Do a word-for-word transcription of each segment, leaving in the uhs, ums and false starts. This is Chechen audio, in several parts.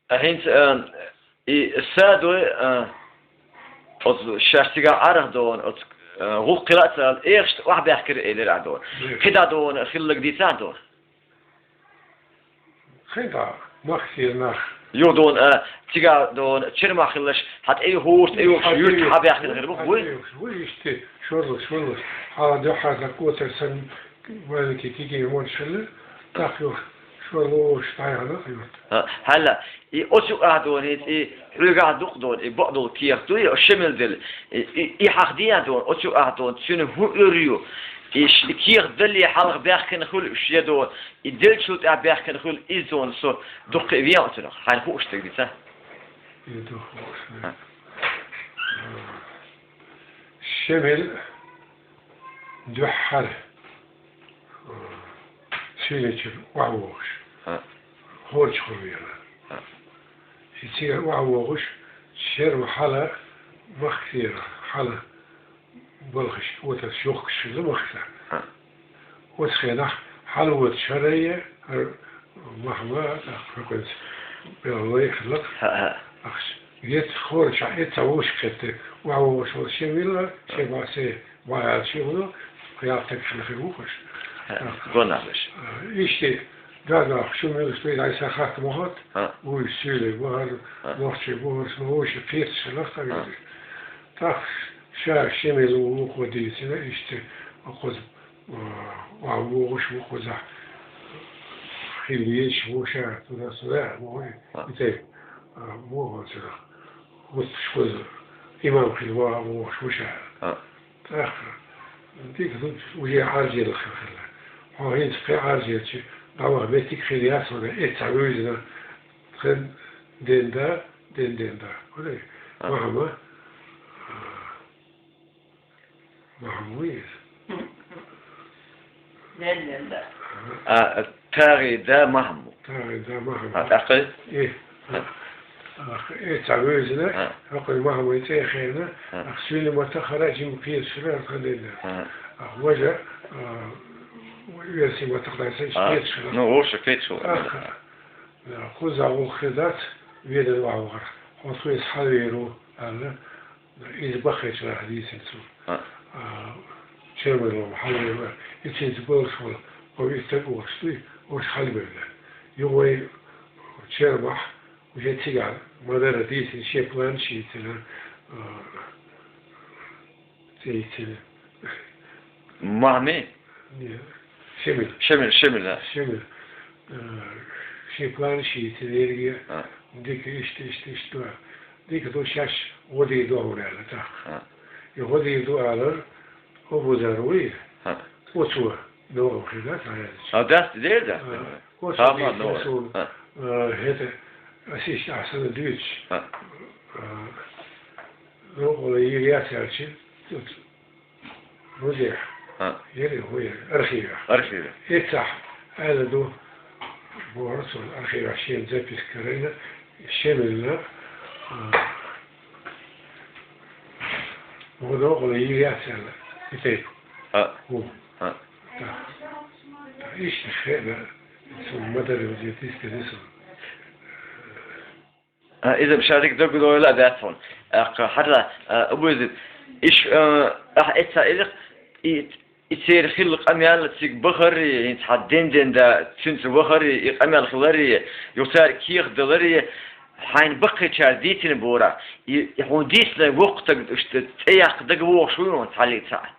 А хӀинца, а, и садой, а, оцу шаьш цигахь Ӏарах дона, оцу, а, гӀуллакх хила а ца аьлла, эхашна охьабаьхкира элира ахь дона. Мгм. КхидӀа дона хилларг дийцахь дона. КхидӀа, махкера нах. Юха дона, а, цигахь дона, Чермахь хилларш, хьан тӀе хӀорш, тӀе юхаш, юьртахь хьабаьхкина хир бу, вуй? Вуй иштта, шорлуш, шорлуш. Хьала дуьххьара даккхо тера санна, вайники киги вонаш хилла, тӀаккха юха шорлуш дӀаяхьна юрт. А, хьала, и оцу юкъахь дона, и, и хьоьгахь дукха дона, и бакъдолу кехат дуй, и шемил делла, и, и, и хьахдийхьа дона, оцу юкъахь дона, цуьнан хӀун эр ю? И ш-, и кехат далле хьалха баьхкина хуьлу уьш я дона, и деллачул тӀаьхьа баьхкина хуьлу иза дона, со дуккха а вен оцунах, хьайна хууш дерг дийца. И дукха хууш дерг. А. Шемил дуьххьара. Сийлачуьра охьавогӀуш. ХӀа. ХӀорш хуьлу вела. ХӀа. И цигара охьавогӀуш, Черма хьала, махкера хьала, балхаш, отас йохкаш хилла махкара. ХӀа. Оцу хенахь хьала воцуш хӀара а, хӀара Махьма, тӀаккха хӀокхуьнца белхалой хилла. ХӀа, хӀа. Ахча. Вец хӀорш, эцца вовшах кхетта, охьавогӀуш волу шен вилла, шен басе, Ма аьлла, шен вуно, кхин ялх стаг хилла хир ву хӀорш. Гонахь веш. Иштта, да, да, шу муьлш дуй, дай сан хатта ма хӀотта, вуй, суьйле бахара, нохчий бахара, сан вовши кхеташ хилла стаг. ТӀаккха ша шен мел ву вукхо дийцина, иштта, кхуза, а, вогӀуш ву кхузахь, хила везаш ву ша, туда-сюда, вогӀу, и тӀе, а, вогӀу цунах. Вуттуш кхуза, имам хила вогӀу, вогӀуш ву ша. ТӀаккха дика ду, уже Ӏаржъелла хир хилла. Хьо хӀинца кхин Ӏаржъелча, дӀаваха меттиг хир яц вара, эцца вуьйзина, тхан ден да, ден ден да. Хьуна, Махьма, Махьма вуй иза? Ден ден да. А, тагӀи да Махьма. ТагӀи да Махьма. А, тӀаккха? И. А, э, цхьа вевзина, хӀокхуьнан Махьмай цӀе а хиъна, ах, суьйли ма тахара, жима кхеташ хилла, ах, хӀан дерг. Ах, важа, а, верси ма тахара, сан кхеташ хилла. Ну, вовша кхеташ хилла. Ах, кхуза гӀуллакх хир дац, ведар вахьа вахара. Хьо тхоьца хьалавер ву, аьлла, иза баккхийчарах дийцина цо. А, Чермалом хьалавер вара. И цуьнца болуш волу, хьо и стаг вахаш дуй, вахаш хьалавевлла. Юха вай Чермахь, Уже цигахь ма-дарра дийцина, шен планаш йийцина, а, цӀе йийцина. Махьми? Не, Шемил. Шемил, Шемил, да. Шемил. А, шен планаш йийцина, ерриге а, дика иштта, иштта, иштта ду. Дика ду, шаьш гӀо дийр ду хьуна аьлла, тӀаккха. А. И гӀо дийр ду алар, Абузар вуй? А. Оцо новкъа хир дац, хьан яздича? А, дац, дер дац? А. Оцу Сама дийцина но. Суна, а, хӀета ас иштта ахь санна дуьйцуш, а, новкъа йийр яц аьлча, оцу музейхь, а, яра хӀун яра, архивехь. Архивехь. Эццахь аьлла ду, бохура цо, архивехь шена записка карийна, Шемилна, а, вон новкъа йийр яц аьлла, и тайпа. А. ХӀун. А. Да. Да, иштта хеана, цунна ма-дарра везийта дистина сан. А, иза ша дика дог дойла а дац хьуна. Аккха, хьарла, а, Абузар, иш, а, ахь эццахь элира, и, и церан хилла къамел цига бахарий, хӀинца хьан ден-ден да, цуьнца вахарий, и къамел хиларий, юха цара кехат даларий, хьайна баккхийчара дийцина бора, и, и хьуна дийцинарг воккха стаг, иштта цӀе яккха дага вогӀуш вуй хьуна цхьаллиг цхьаъ.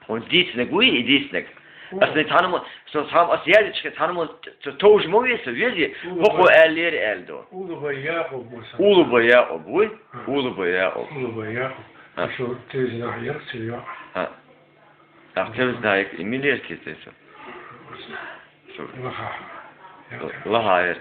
Хьуна дийцинарг вуй, и дийцинарг? Аса цхьана мо, со цхьана аса яздича, цхьана мо ц-, товжа ма веза, вези, хӀокхо аьллера аьлла ду. Улуба Якъуб ма сан. Улуба Якъуб вуй? А. Улуба Якъуб. Улуба Якъуб. А. Шу тевзина яра цу йоӀ. А. А, тевзина яра, и милер кица со. Лаха. Лаха яра.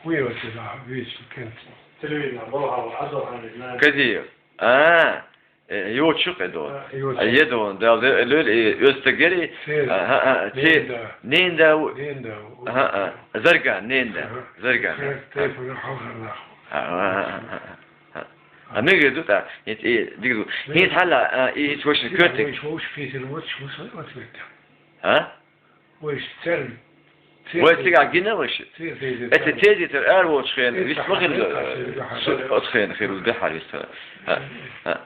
Хуй оцу да, вич кент. Телевизор, балха, азо ханна. Кадиев. А. Э, йочу кхедо. А, йочу. А, едо, да, ле-, ле-, э, оьстагери. Сер. А, а, а, те-, ненда. Ненда у-, ненда у-, а, а, зарга, ненда. Ага. Зарга. Сер, а. Тайпана халхарнах. А, а, а, а, а. А мега ду та, нет, э, дигду. Нет, хала, а, и чвоши кёте. Вой швош Питер, вот швош ответ. А? Вой церн. Вай цигахь гина вай ши? Эцу тезитара ара волчу хенахь вист ма хилла, оцу хенахь хилла дуьххьара вист. ХӀа. ХӀа. ХӀа.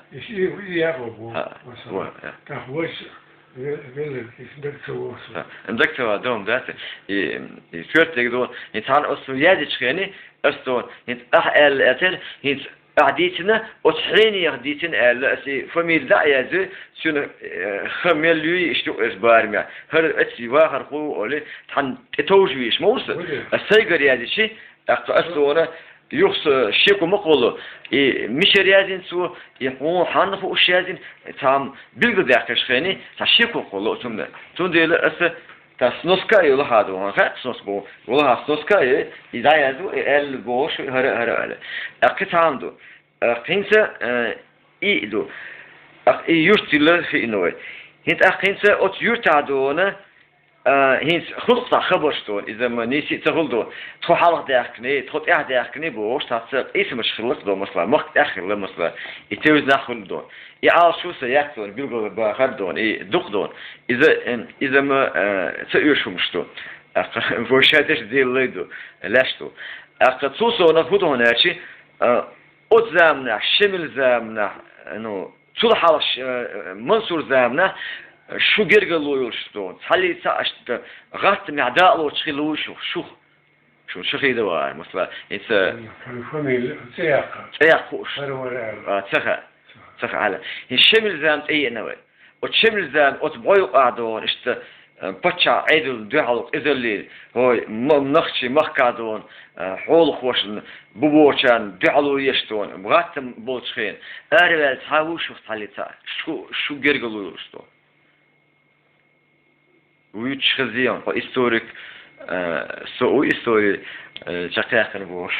Даг ца вахса. ХӀа. Даг ца вахса, дом дац. И, и коьртаниг ду, и цхьана оцу яздечу хенахь, ас ду, и ахь аьлла эцар, хӀинца Ахь дийцина, оцу хьенех дийцина аьлла, аса и фамилия дӀа а яздо, цуьнан, э, хан мел юй, иштта ю аса барамехь. ХӀара аса и вахархо ву олий, тхьана тӀе товжа везаш ма ву со. Аса сайгара яздичи, тӀаккха аса дуьйна, юха со шеко ма кхолло. И мичара яздина цо, и хьуна хьанна хууш яздина, цхьамма билгалдаьккхинчу хенахь, цхьа шеко кхолло цунна. Цундела аса Тхан сноска а ю лахьа ду, хьан хаьа сноска боху? Валахьа сноска а ю, и дӀаязду, и аьлла бохуш, хӀара, хӀара аьлла. ТӀаккха кхин цхьа ду. ТӀаккха хӀинца, э, и ду. ТӀаккха и юрт хилла хиъна вай. ХӀинца тӀаккха хӀинца оцу юьртахь дуьйна, э, хӀинца хуьлу цхьа хабарш дуьйна, иза ма нийса а ца хуьлу дуьйна. Тхо хьалха даьхкина, тхо тӀаьхьа даьхкина бохуш, цхьацца къийсамаш хилла дуьйна, масала, махка тӀехь хилла, масала, и тевзанах хуьлу дуьйна. И Ӏалашо сан яц дуьйна, билггал бахар дуьйна, и дукха дуьйна. Иза, м, иза ма, э, ца оьшу хӀумаш ду. ТӀаккха вай ша деш делалай ду, лаьш ду. ТӀаккха цул совнаха хӀун ду хьуна аьлча, э, оцу заманахь, Шемал заманахь, ну, цул хьалха, э, Мансур заманахь, шу гергарло йолуш дуьйна. Цхьаллица аша гӀаттамехь дакъалоцуш хилла ву шух, шух. Шуна шу хида вара, масала, хӀинца М, фамилия, цӀе яккха. ЦӀе яккха хууш. ХӀара вара аьлла. А, ца хаьа. Ца хаьа, хьала. ХӀинца Шемал зама тӀееана вай. Оцу Шемал зама, оцу бӀой юкъахь дуьйна, иштта, э, паччахь Ӏедална дуьхьал къизаллин, хӀой, м-, нохчийн махкахь дуьйна, э, хьолахошна, бу бочарна дуьхьало еш дуьйна, гӀаттам болчу хенахь, араваьлла цхьа а ву шух цхьаллица, шу, шу гергарло йолуш дуьйна. Вуьйцуш хезий хьуна, хьо историк, э, со ву истори, э, чекхъяьккхина бохуш.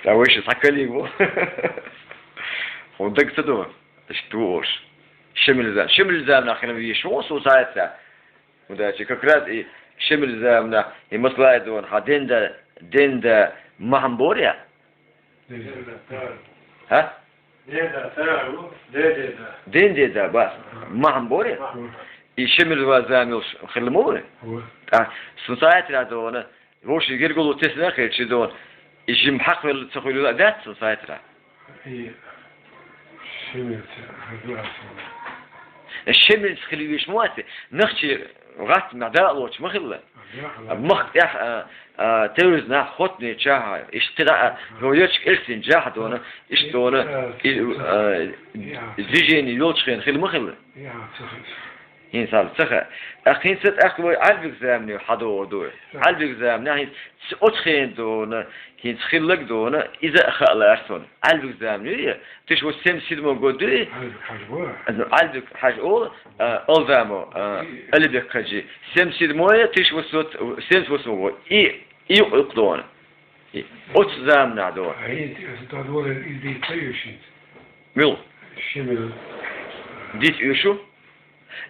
Ткъа вайша схьакалийна бу. Хьуна дага ца ду, иштта ву олуш. Шемал зама. Шемал заманахь хилла везаш ву со цхьаьца. ХӀунда аьлча как раз и Шемал заманахь, и масала дуьйна, хьан ден да, ден да ма-хьам бора я? ХӀа? Ден да, бац. Ма-хьам бора? И Шемал зама йолуш хилла ма вара? ТӀаккха, сан цхьаьцарахь дуьйна, вовшийн гергарло тесна а хилча дуьйна, и жимма хьакхавелла ца хуьлийла а дац сан цхьаьцарахь? И Шемалца хаза а сан. Шемалца хила везаш ма вац, нохчий гӀаттамехь дакъалоцуш ма хилла. Махка тӀехь, а, а, тевзанах, хоттанечохь, иштта кхидӀа а, хӀо, ярташка эльсинчохь дуьйна, иштта дуьйна, и, а, движение йолчу хенахь хилла ма хилла. ХӀинца хьала ца хаьа. ТӀаккха хӀинца тӀаккха вай Ӏаьрбиг замане хьадогӀур ду вай. Ӏаьрбиг заманахь хӀинца оцу хенахь дуьйна, хӀинца хилларг дуьйна, иза а хаа лаьара суна. Ӏаьрбиг замане ю я? Тыш вот семьдесят седьмой год ду и? Ӏаьрбиг хьажа бу? Ну, Ӏаьрбиг хьажа олу, а, Алдамо, а, Алибек-Хаджи. Семьдесят седьмой, тыш вот семьдесят восьмой год. И, и юкъ, юкъ дуьйна. И оцу заманахь дуьйна. А хӀинца аса тадволан иза дийца ца оьшу хӀинца? Мила? Шемал. Дийца оьшу?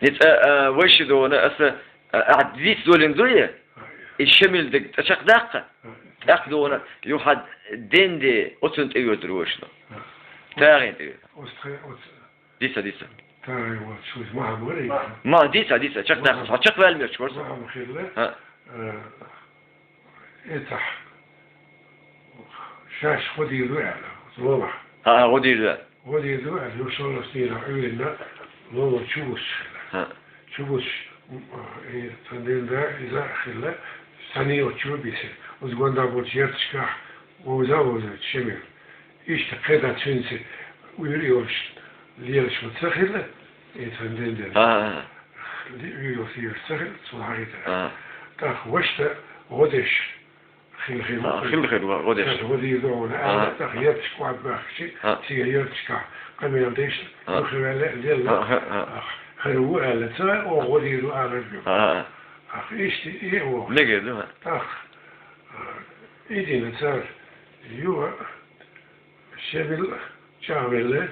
Ница, а, вайша дуьйна аса, а, ахь дийца долийна ду я? И Шемал дерг тӀе чекхдаккха? ТӀаккха дуьйна, юха ден де, оцунна тӀе воьдур вайша ду. ТагӀина тӀе воьдур. Оцу тхе, оцу Дийца, дийца. ТагӀи волчу ма-хьам вара иза? Ма, дийца, дийца, чекхдаккха, ма-хьам. Хьо чекхваьлла моьттуш вара со. Ма-хьам хилла. ХӀа. Э, эцахь, шаьш гӀо дийр ду аьлла, ломахь. ХӀа, хӀа, гӀо дийр ду. ГӀо дийр ду аьлла, юха шолгӀачу дийнахь Ӏуьйранна лома чу гуш хилла. ХӀа. Чу гуш, м, э, цхьана дийнахь иза а хилла, цхьаьна йолчу чу а бисина. Оцу гондахь болчу ярташкахь вовза а вовзуьйту Шемал. Иштта кхидӀа цуьнца уьйр йолуш лелаш ма ца хилла, и цхьана ден дена. ХӀа, хӀа, хӀа. Уьйр йолуш лелаш ца хилла, цунна хьахийтина. ХӀа. ТӀаккха ваша гӀо деш хилла хир ма хилла. ХӀа, хилла хир гӀо деш. Цхьа гӀо дийр ду хьуна аьлла, хӀа, тӀаккха ярташка охьабаьхкичи, хӀа, цигара ярташкахь къамел деш, хӀа, юхаваьлла, лелла. ХӀа, хӀа, хӀа. ХӀара ву аьлла, ца, оха гӀо дийр ду алар ду. ХӀа, хӀа. Ахь иштта и оха. Мегар ду, хӀа. ТӀаккха, а, и дина цара юха Шемал чӀагӀвелла.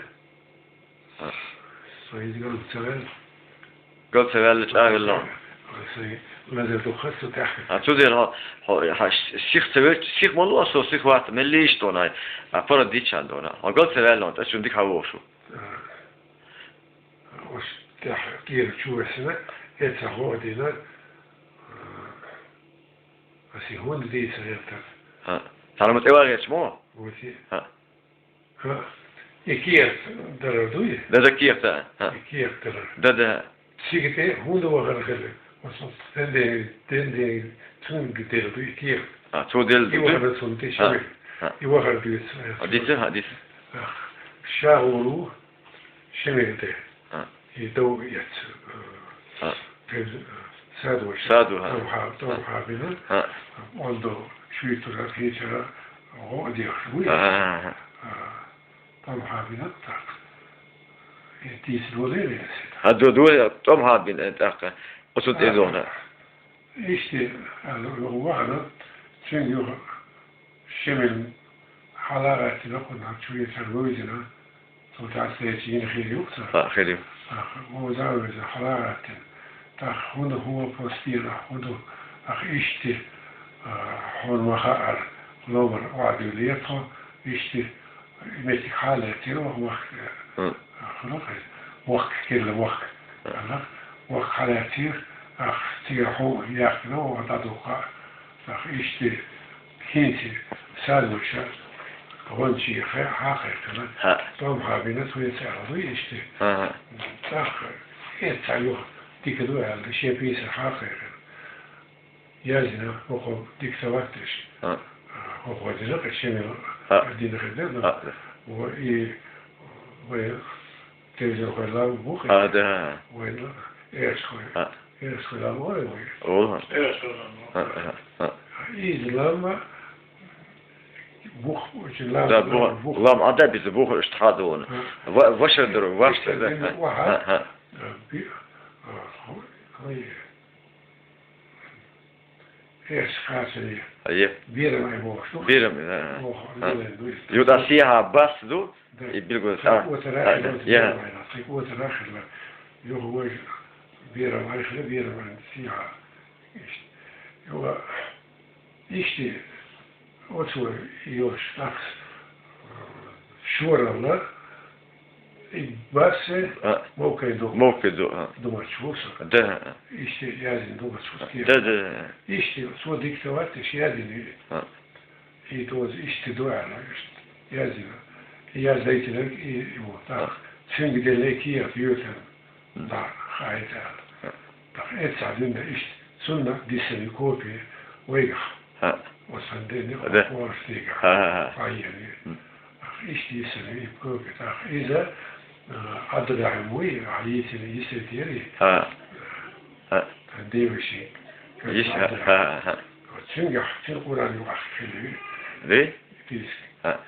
Ах. Со иза гал ца ваьлла. Гал ца ваьлла, чӀагӀвелла. Сайн лазар ду хаза цу тӀехь. А, цу дера хьо, хьо, хьо сих ца вер-, сих ма ло, со сих вац, мел лийш дона, а, пара дичан дона. Хьо гал ца ваьлла, ткъа цунна дика хьан вохуш ву? А, уьш тӀехь кийра чу весина, эца хӀо а дина, а, Ас и хӀунда дийца гӀертар? ХӀа. Царна ма тӀе вагӀерча мо? Вот и. ХӀа. ХӀа. И кехат дарар дуй? Да, да, кехат, хӀа. И кехат дарар. Да, да. Цига тӀе хӀунда вахар хилар? Вот, вот, ден де, ден де, цунга делла дуй и кехат. А, цо делла дуй? И вахар цунна тӀе шимиг. ХӀа. И вахар дуьйцу. А, дийца, хӀа, дийца. Ах, ша гӀур ву шимиг тӀе. ХӀа. И дов эц, э, ХӀа. Тез, э, садвоша. Садво, хӀа. Томхьа-, ХӀа. Томхьабина. ХӀа. Ондо шуьйтура, кхечара, гӀо дехаш вуй. ХӀа, хӀа, хӀа. А, Томхьабина так. И тийс доле веси. ХӀа, ду, ду, Томхьабина, э, так. Оцу тӀе зона. Ишти, а, вахана, цуьнга юха шимин хьалагӀаьттина, кхунна чуьйцар вевзина. Цу тӀаьхьа церча йина хир ю-кх цара. ХӀа, хир ю. Ах, вовза а вевза, хьала а гӀаттина. ТӀаккха хӀунда хӀун вопрос дийна, хӀунда, ах, ишти, а, хьуна ма хаьара, ломара охьадуьйле тхо, ишти, меттиг хьалаьцира ваха махка, хӀм, а, хӀунда кхай, вахка, керла вахка. ХӀм. Вахка хьалаьцира, ах, цигара хьу яхкина, ваха дӀадукха. Ах, ишти, хӀинца садвоша гӀончий хьа-, хьакхайкхина. ХӀа. Томхьабина цу яц аьлла дуй ишти. ХӀа, хӀа. ТӀаккха эцца юха дика ду аьлла, шен пийсар хьакхайкхина. Яздина, хӀокхо диктовать деш. ХӀа. ХӀокхо дина, кхы шимил, хӀа, дина хир дер, ну, хӀа, да. Во и, вай Тевжер хой лам бухи. А, да. Вай, ну, эрс хой. А. Эрс хой лам ой, вай. О. Эрс хой лам. А, а, а. Из лама бух, очень лам, да, лам, бух. Бух. Лам ада биз бух иштхадон. А. Ва-, ваша дар, ваша дар. А, а. А, би-, а, хой, хой. Эш хасани. Ае. Бирам ай боху. Бирам, да. Боху, а. Бирам, да. Юда сиха бас ду, да, и билгу, а, а, да, я. Ота рахила, я. Ота рахила. Юху вой бирам ай хила, бирам ай сиха. Ишти. Юха ишти, оцу йош, такс, шоралла, И бассе, а, мовкай ду. Мовкай ду, а. Думач вуса. Да. Ишти язин думач вуса. Да, да, да. Ишти, со диктовать, ишти язин. А. И то ишти дуана, ишти язин. И яздайтинаг, и, и вот так. А. Цинг деле кият, ютен. Да, хайта. А. Так, эца динда ишти. Цунна дисани копия, вайгах. ХӀа. Оцандени, да, хохоштига. ХӀа, хӀа, хӀа. Айяни. М. Ишти йисани, и копия. Так, иза, а, Абдурахим вуй, а, йисани, йисетери. ХӀа. ХӀа. Девиши. Йис, хӀа, хӀа, хӀа. Цуьнгахь, цуьн Къуръан юкъахь хили. Ди? Дис. ХӀа.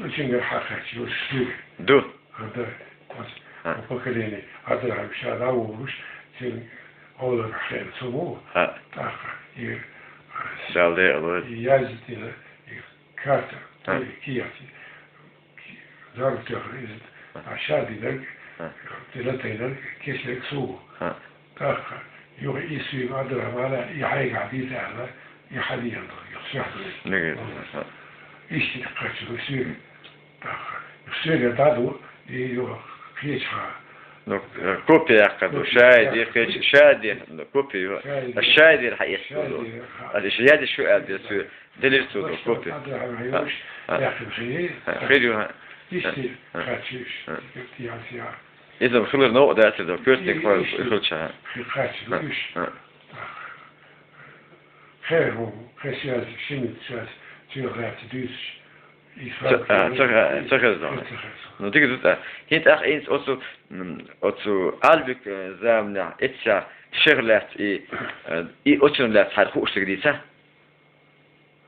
Очень хьакхаьчча, уж шуьга. Ду. А, да. Вот. А. Поколение. Абдурахим ша дӀаволуш, цуьнан гӀовлар хеана цу ву. А. ТӀаккха и, Дала декъала войла. И яздина, и карта, а, и кияти, ки-, дарба техар иза. А. А ша динарг, а, дина тайнарг, кечлерг цу ву. А. ТӀаккха, юха и суьйга Абдурахмана, и хьайгахь дийца аьлла, и хьадийна ду, юха сехь ду. Нигат. Ишти кхаччалу суьйга. ТӀаккха, суьйга дӀаду, и юха кхечахьа. Ну, э, копия яккха ду, копия шайди, яккха. Кхеча-, шайди, ну, копия ю. Шайди. А шайди хьаэцду. Шайди, ха. А иш яди шу аьлла, суьйга. Делир цу ду, копия. Абдурахман, а, юш, а, яхин хи. А, хир ю, а. Ишти, а, кхаччалуш, а, юхти ясия. Иза хилар новкъа дац иза, коьртаниг хой, хилча. Хи кхаччалуш. А, а. Хе, ху, хе шияз, шимит шияз, чуьра гӀаьтта дуьйцуш. И ца, а, ца, ца хеза. Ца хеза. Ну, дика ду тӀа. ХӀинца тӀаккха хӀинца оцу, м, оцу Албик, э, заманахь эццахь шех лаьцна и, э, и оцунах лаьцна хьайна хууш дийца?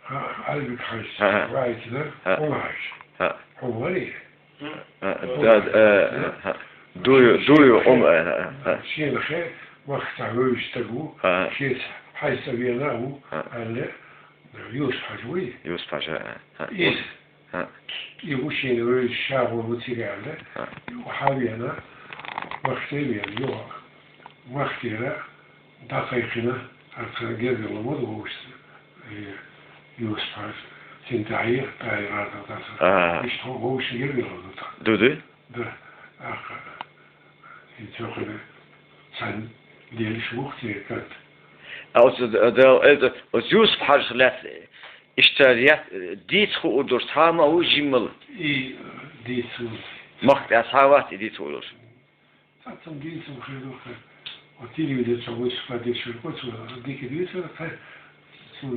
Хьа, Албик хьайша, хьа, хьа, ваийтина, хьа, хьо ваьш. Хьа. Хьо вари? Хьа, хьо да, вари? Э, хьа. Дуй, дуй, хьо, э, хьа. Шена хе, вахта вуьйш стаг ву, хьа, шеца хьайса вена ву, хьа, аьлла, Юсуп-Хьажа вуй? Юсуп-Хьажа, э, хьа. Из. ХӀа. И ву шена вевзаш ша гӀур ву цига аьлла. ХӀа. Юха хьавена, вахте вена, юха вахтера дӀакхайкхина, арцана гергарло ма ду вовшашца, э, Юсуп-Хьажа, цин тӀаьхье, тӀаьхье гӀардан тӀаса. ХӀа. Иштта вовшашца гергарло ду тхан. Ду, ду? Да. Ахха. И цохина цхьана лелаш вух те кад. А оцу д-, д-, это, оцу Юсуп-Хьажах лаьцна иштта яц-, дийца хуур долуш цхьа а ма ву жиммал? И дийца ву. Махка тӀехь цхьа а вац и дийца хуур долуш? Цхьацца дийца хуур хир ду-кх. Вот телевизор чохь вуьсуш поддерживать ку цо, дика дийцар, кхин.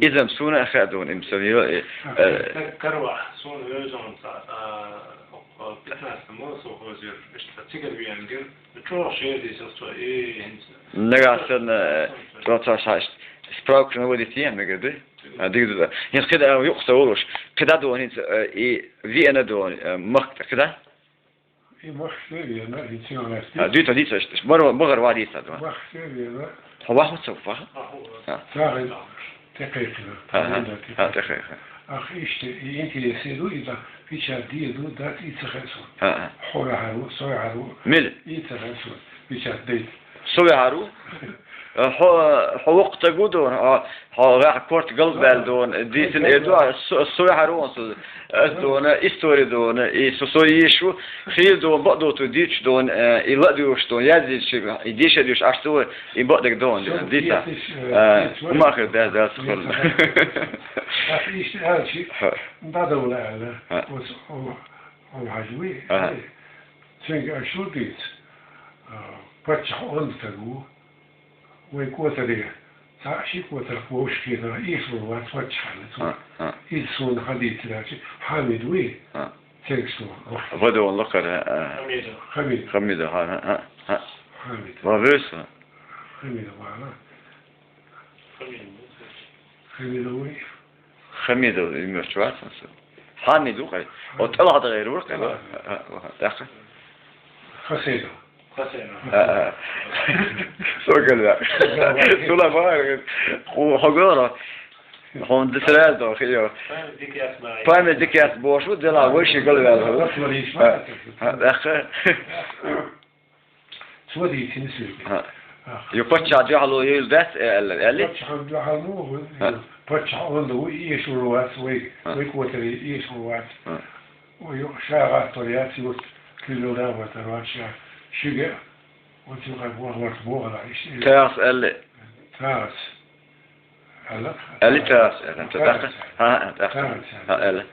Иза-м суна а хаьа дуьйна, имма сан йо, э, э, так, карвахь, суна вевза хьуна цхьа, а, хӀокху пятнадцатом ма совхозе, иштта цигара веана гира, чӀогӀа шера дийцира цо, и хӀинца. Нагахь санна, э, цо-, цо ша-, справка наводить ен мегар ду? А, дика ду, да. ХӀинца кхидӀа юкъа ца волуш, кхидӀа дуьйна хӀинца, э, и веана дуьйна, э, махка, кхидӀа? И махка веана, и цигара лаьцна. А, дуьйцу, дийца, ш-, ш-, мар-, магӀар ван дийца, ду. Махка веана. Хьо вахна ца ваха? А. ТӀаккха тӀекхайкхина. Ага. Тхьамда тӀе-, а, тӀекхайкхина. Ах, иштта, и интересе ду, и да, печать де ду, дац, и ца хаьа суна. А, а. Хьо ваьхьар ву, со ваьхьар ву. Мила? И ца хаьа суна, печать дайта. Со ваьхьар ву? Э, хьо, хьо воккха стаг ву дуьйна, хьо, хьо ваьхьа корта галбаьлла дуьйна, дийцина эр ду, а, со, со ваьхьар ву со, ас дуьйна, истори дуьйна, и со, со йийш ву, хийла дуьйна, бакъдолчух дуьйцуш дуьйна, э, и ладуьйгӀуш дуьйна, яздича, и дийша дуьйш Ӏаш ца ву, и бакъдерг дуьйна, дийца. Э, хӀума хир дац, дац хуьлу. Ас иштта аьлча, дӀадовла аьлла, оцу, о, о, хьажа вуй, цуьнга аша шу дийца, э, паччахь онда стаг ву, Вай котаре, цхьа а ши котарх вовшахкхетарх эшар вац паччахьна цо. А, а. Иза суна хьадийцарехь, Хьамид вуй? А. Цергаш суна. Вадон лакхара, а. Хамид. Хамид. Хамид, а, а, а. Хьамид. Ва вевза. Хамид вара. Хамид вуй? Хамидов, имеш вацахь со. Хьамид ву кхай. О, тӀалгӀа дагӀер вур кхай. ТӀаккха. Хасейдов. Хасейдов. А, а. Со гала. Суна бахар, хьо гара. Хьуна дисраз до, хио. Память дика яц бохуш ву, дела вайши гала ваьлла. А, а, тӀаккха. Цо дийцина соьга. Ха. Ах. Ю паччахьан дуьхьало йийла дац, э, аьлла, аьлла? Паччахьан дуьхьал ма ву, ха, паччахь онда ву, эшар вац вай, ха, вай котаре эшар вац. Ха. Вай ю ша гӀаттор яц, юрт куьйгалла а ватар вац ша. Шига, оцу юкъа бохларх бохала, иштта. Тахас аьлла? Тахас. Аьлла? Аьлла тахас, аьлла. ТӀаккха? ХӀа, хӀа, тӀаккха. ХӀа, аьлла.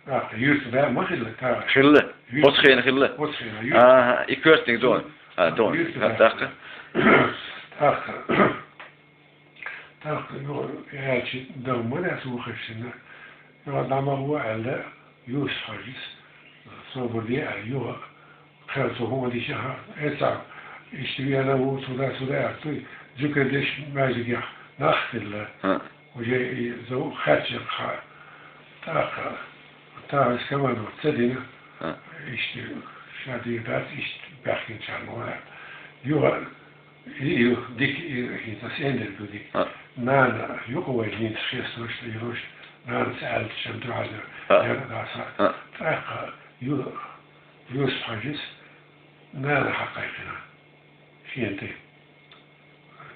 ТӀаккха юьртда ма хилла тахас? Хилла. Юьрт. Оцу хенахь хилла? Оцу хенахь, юьрт. ХӀа, хӀа, и коьртаниг дона. ХӀа, дона. ХӀа, тӀаккха. ТӀаккха. ТӀаккха, ну, аьлча, дан ма дац ву хезча. Ну, дӀа ма гӀо аьлла, Юсуп-Хьажас, собар де аьлла, юха Кхел цо хӀума дича, хӀа, эцар, иштта вена ву, сюда, сюда, аьлла, цуьнан зуькар деш маьждигехь нах хилла. ХӀа. Уже и зов хаьрчира хьа. ТӀаккха, тахас командовать ца дина, хӀа, иштта ша дийр дац, иштта баьхкинчарна вара. Юха, и, и, дика, и, хӀинца сендер ду дика. ХӀа. Нана, юкъа вай хӀинца шестош, йолуш, нанас аьлла, шен дуьхьал, хӀа, яра даса. ХӀа. ТӀаккха, ю-, Юсуп-Хьажас нана хьакхайкхина. Шен тӀе.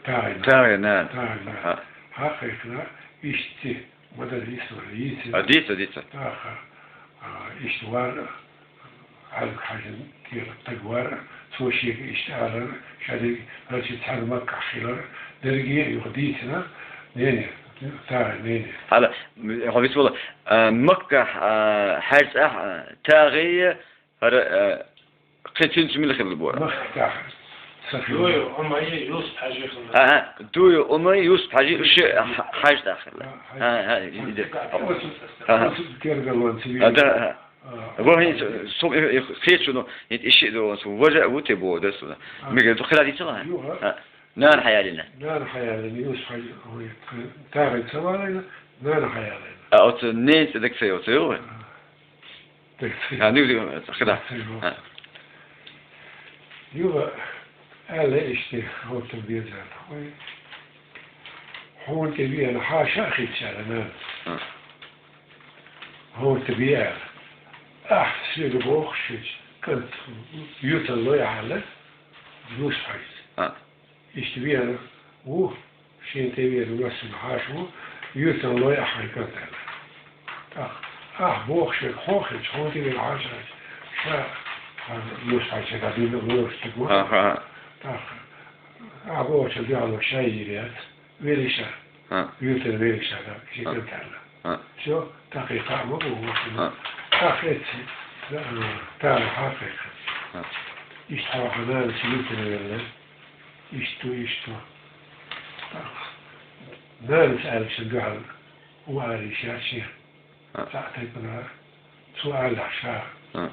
ТагӀина. ТагӀина. ТагӀина. Ха. Хьакхайкхина, иштта ма дара истори, йийцира. А, дийца, дийца. ТӀаккха, а, иштта вара, Хьалаг-Хьаьжин тӀера стаг вара, цо шега иштта алара, шадерг хӀара ши цхьана Маккахь хилар, дерриге а юха дийцина, нене, тагӀина, нене. Хьала, хьо вицвала, а, Маккахь, а, хьаьрцахь, а, тагӀий, ХӀара, э, кхин цуьнца мила хилла бора? Махкахь. Дуйу Умай, Юсуп-Хьажи хилла. ХӀа, хӀа, Дуйу Умай, Юсуп-Хьажи, уьш ши хьа-, хьаьжцӀа хилла. ХӀа, хӀа, и де. ХӀа, хӀа. Оцу гергарлонца вийна. А, да, хӀа. А. Ва хӀинца, со, э, э, кхечуьнга, хӀинца и шиъ догӀун, со важа а ву те боху дас ву. А. Мегар ду хила дийцала? Юха. ХӀа. Нана хьаялийна? Нана хьаялийна, Юсуп-Хьажи, ой, тагӀий ца валийна, нана хьаялийна. А оцу ненан цӀе дага ца йоцу, йо? Дага ца йоцу. А, нуьгу, дага, хила. Ца йоцу. А. Юха аьлла иштта, хӀотта безар. Ой, хьуна тӀе веана хьаша а хилчара, нана. А. ХӀотта бе аьлла. Ахь соьга бохуш шуьца, кӀант, юьртан лой ахьа аьлла, Юсуп-Хьажас. А. Иштта веана ву, шен тӀе веана вассина хьаша ву, юьртан лой ахьа хьайн кӀант аьлла. ТӀаккха ахь боху шега, хьо хилча, хьуна тӀе веана хьаша хилча, ша, а, Юсуп-Хьажа шега дина лоруш стаг ву. Аха. ТӀаккха ахь бохучул дуьхьало ша йийр яц, велий ша. А. Юртара вега шаьра, ши А. кӀантана. А. Всё, тӀаккха кхаъ ма бу, вот. А. ТӀаккха эцци, э, тара хьакхайкхина. А. Иштта хьо хьан нанас юртара велла. Иштта, иштта. ТӀаккха нанас аьлча дуьхьал, хӀун ала йиш яц шен. А. Цхьа тайпара, цо аьлла ша, А.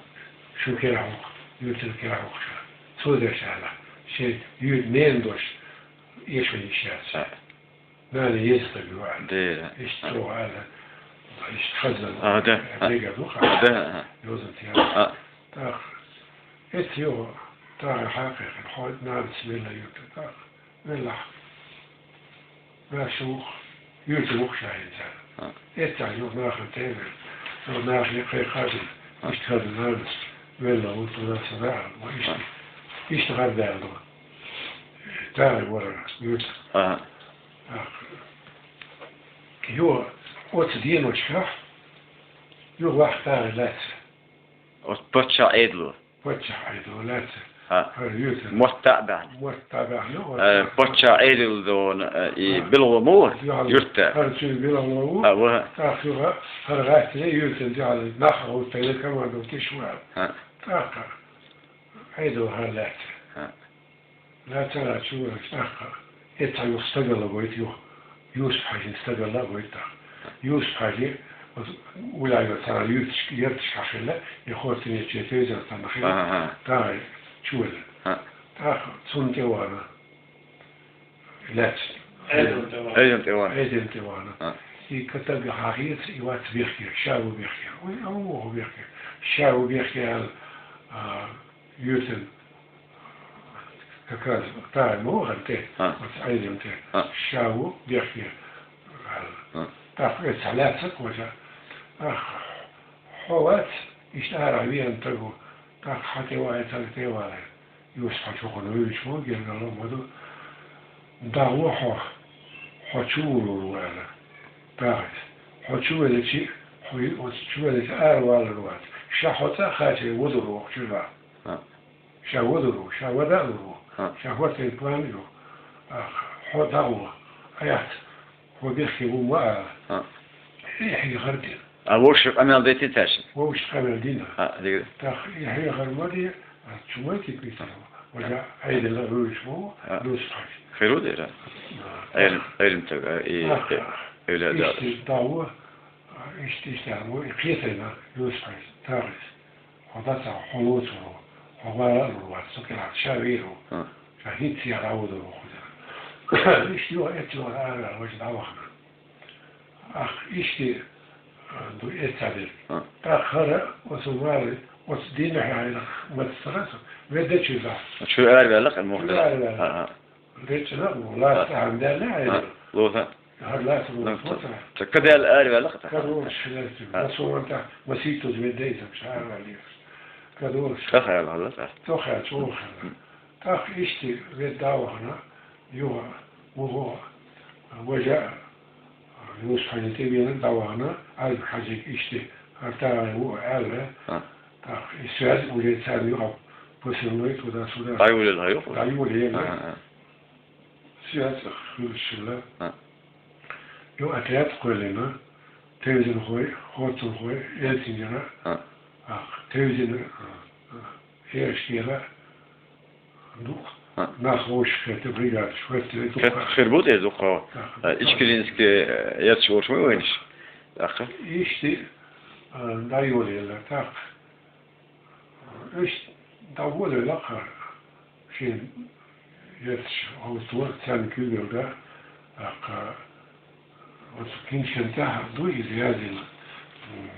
шун кера хьокху, юртара кера хьокху ша. Цо деш аьлла, шен ю-, ненан дош эшо йиш яц. А. Нана еза стаг ю аьлла. Дера. Иштта А. цо аьлла, иштта хаза. А, да. А. Мега ду А, да. А. Йозанца яьлла. А. ТӀаккха, эцци юха, тӀаккха хьакхайкхина, хьо нанас велла юртара, тӀаккха. Веллахь. Ваьш ву-кх, юьртара ву-кх ша хӀинца. А. Эццахь юха нахана тӀе а велла. Юха нахе кхайкхадина. А. Иштта хаза нанас велла ву тхуна сана аьлла. Ма иштта. А. Иштта гӀардаьлла ду. Тахе вара юьртара. А. А. Юха оцу деношкахь, юха ваьхна тахе лаьцна. Оцу паччахьан Ӏедало. Паччахьан Ӏедало лаьцна. ХӀаъ. ХӀара юьртара. Мотт а баьхна. Мотт а баьхна, Э, оцу паччахьан Ӏедал дона, э, и ХӀаъ. билгало ма ву, Юьхьал юьртара. ХӀара цуьнан билгало ву. ХӀаъ, ву. ТӀаккха юха хӀара гӀаттина юьртан дуьхьал нах а гӀоттийна, командовать деш ву аьлла. ХӀаъ. ТӀаккха Ӏедало хӀара лаьцна. ХӀаъ. Лаьцна чу вара тӀаккха. Эццахь юха стагалла гойту юха. Юсуп-Хьаьжин стагалла гойту тӀаккха. Юсуп-Хьаьжи, оцу уляйо цара юьрташ, юьрташ хьахилла, и хӀоттийначу тевзар царна хилла. Ага, ага. ТӀаккха чу вара. А. ТӀаккха цунна тӀе вахана. Лаьцна. Ӏедална тӀе вахана. Ӏедална тӀе вахана. Ӏедална тӀе вахана. А. И катага хьахийца, и вац бехке, ша ву бехке. Ой, а ву бехке. Ша ву бехке аьлла, а, юьртан Как раз тахе ма вахана тӀе, А. оцу Ӏедална тӀе. А. Ша ву бехке. А. ТӀаккха эццахь лаьцна кхоча. Ах, хьо вац, иштта арахь веана стаг ву. ТӀаккха хьан тӀе вахе, царна тӀе а вахе. Юсуп-Хьаьжа хӀокхунна вевзаш ву, гергарло ма ду. ДӀагӀо хьо, хьо чу вулур ву аьлла. ТӀаккха иза. Хьо чу веллачи, хьо и-, оцу чу веллачи ара валур вац. Ша хьо цӀа а кхачий, вулур ву хьо чу ваьлла. А. Ша вулур ву, ша вада а лур ву, А. ша хӀоттийна план ю. А, хьо дӀагӀо, Ӏехьа, хьо бехке ву ма ала. А. И хьехар дина. А вовшашка къамел дайтина цаьршинна? Вовшашка къамел дина. А, дика. ТӀаккха и хьехар ма де, а, чу ма тиквитара. Ваьлла Ӏедална вуьйцуш ву, А. Юсуп-Хьаьжа. Хир ву дера? А. Ӏелим, Ӏелим стаг, а, и, А. и, эвлаяъ Иштта дала. ДӀагӀо, а, иштта, иштта, а, ву, и кхетийна, Юсуп-Хьаьжа, тахийса. Хьо дац, хьо лоцур ву, хьо вала а лур вац, со кӀелхьара ша вийр ву. А. Ша хӀинцца яра а вудар ву кхузара. Иштта юха эццахь ара ваьлла, важа дӀавахана. Ах, иштта, а, ду эццахь дерг. А. ТӀаккха хӀара оцу вала, оцу дийнахь хьайна маца ца хаьа со, ведда чуьра. Чуьра ара ваьлла-кх, мухь Чуьра ара ваьлла. А, а. ДечӀина а ву, лаца А. тӀехьа даьлла а А. хьайна. Лоха. ХӀара лаца Ну, лоха, ца-, ца кадел араваьлла-кх тӀаккха. Кадолуш хилар цуьнан. А. Масолан тӀехь, масийтаза ведда иза, ша араваьлла. Кадолуш. Цо хаьлла хилла тӀаккха. Цо хаьлла, чӀогӀа хилла. М. ТӀаккха иштта ведда а вахана, юха, вуха, важа, Юсуп-Хьаьжин тӀе вена дӀавахана, Ӏазиз-Хьаьжига иштта, хӀара тахе ву аьлла. А. ТӀаккха и связь уже царна юкъа посылной туда-сюда. ДӀайолаелла хьо юха? ДӀайолаелла. А, а, а. Связь хуьлуш хилла. А. Юха отряд кхоьллина, тевзанхой, хӀоттанхой, Элсингера, А. а, тевзина, а, а, Эршкера, дукха А. нах вовшахкхетта, бригадаш хӀоьттина, дукха. Хет-, хир бу те дукха. А, а, Ичкеринске, э, етташ волуш ма вайнаш? ТӀаккха? Иштта, а, дӀайолаелла, тӀаккха. Иштта дӀаволавелла-кх хӀара. Шен етташ хӀовсто царна куьйгалла, тӀаккха оцу книжкан тӀехь ду иза язйина. М.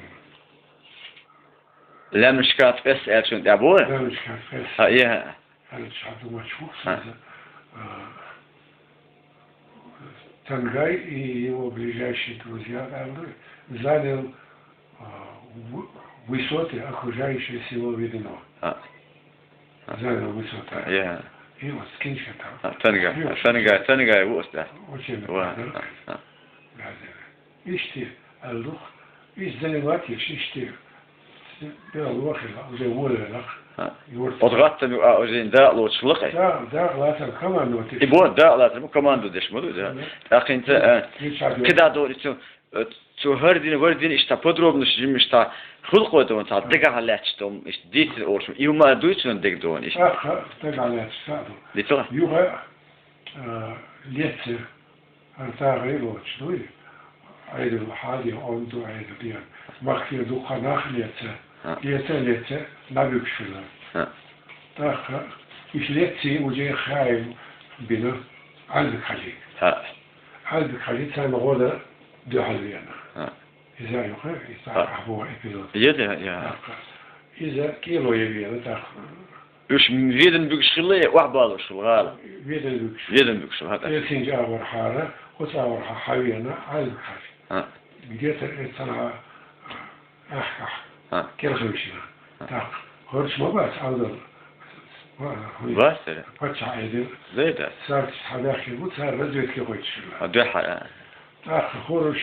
Лаьмнашкахь ткъес аьллачун тӀехь бу? Лаьмнашкахь ткъес. А, е. Аьлча хьан ду мача ву А. иза, а, Тангай и его ближайшие друзья, а, занял, а, в-, высоты, окружающие село Ведено. А. А. Занял высоты. Я. И вот книжка там. А, Тангай. Очень, Тангай, Тангай, вот, да. Очень Ва, интересно. А, а. Газета. Иштта, аьлла ду-кх, иштта занимать еш, иштта, белхало хилла, уже волавелла-кх. ХӀаъ. Юрт. Оцу гӀаттам юкъа уже дакъа лоцуш лакхе. Да, дакъа лацар командовать. И бо дакъа лацар бу командо деш ма ду, да. Да. ТӀаккха хӀинца, э, кхидӀа дора цу, э, цу хӀара дина, вара дина иштта подробно жимма иштта хӀуллакх дона, цхьа дагахь лаьтташ дона, иштта дийцина олуш. И хӀума дуй цунна дега дона иштта. Аха, дагахь лаьтташ, да. Дийцала? Юха, э, лецира. ХӀара тагӀе лоцуш дуй, Ӏедал хьаде, онда ду Ӏедал ден. Махкера дукха нах леца, ХӀаъ. леца, леца, набуьгуш хилла. ХӀаъ. ТӀаккха иша лецций уже хаим бина Ӏалбик-Хьаьжига. ХӀаъ. Ӏалбик-Хьаьжи царна гӀо дан дуьхьал веана. ХӀаъ. Иза а юкъе, иза ХӀаъ. Ахьа боху эпизод. Еда, я. ТӀаккха иза кӀело е веана, тӀаккха. Уьш ведан буьгуш хилла, я охьабалуш хилла гӀала? Ведан буьгуш. Ведан буьгуш хилла, хӀаъ. Элсинчу агӀор хьара, оцу агӀор хьа-, хьавеана, Ӏалбик-Хьаьжи. ХӀаъ. Где-то эццана ахь-, ахь. ХӀаъ. Кхелхина. ХӀаъ. ТӀаккха хӀорш ма бац, Ӏовдал. Ва-, хӀуй. Вац, да. Паччахь Ӏедал. Зайда. Царца хьабаьхкина бу, цара разведке гӀойтуш хилла. А, дуьхьа, а. ТӀаккха хӀорш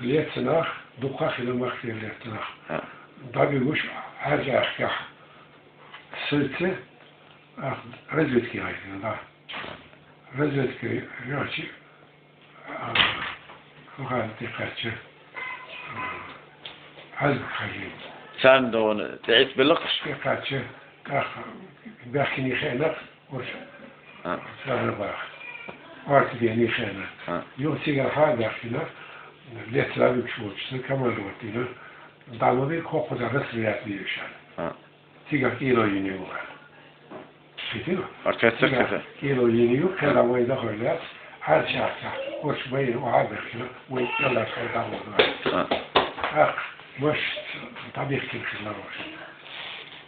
лецна нах, дукха хилла махкера лецна нах. ХӀаъ. ДӀабуьгуш Ӏаьржа аьхкехь. Сица, а, разведке гӀайтина, да. Разведке йоьхча, а, хӀокхарна тӀекхаьчча, а, Ӏалбик-Хьаьжи. Царна дона тӀеӀиттабелла-кх уьш? ТӀекхаьчча, тӀаккха баьхкиний хиъна-кх уьш. ХӀаъ. Цара баха. Орца бений хиъна. ХӀаъ. Юха цигара хьа а баьхкина, лецна буьгуш волчу сан командовать дина, дӀа ма бийра, хӀокхузахь расстрелять бийра уьш аьлла. ХӀаъ. Цигахь кӀело йина ю аьлла. Шитира? Орца цигахь кӀело йина ю, кхидӀа вай дахар лаьцна, Ӏаьржа аьхкехь, оцу вайна охьа а баьхкина, вай кӀеллаш вай дӀагӀорна аьлла. ХӀаъ. ТӀаккха маша дӀабихкина хилла уьш.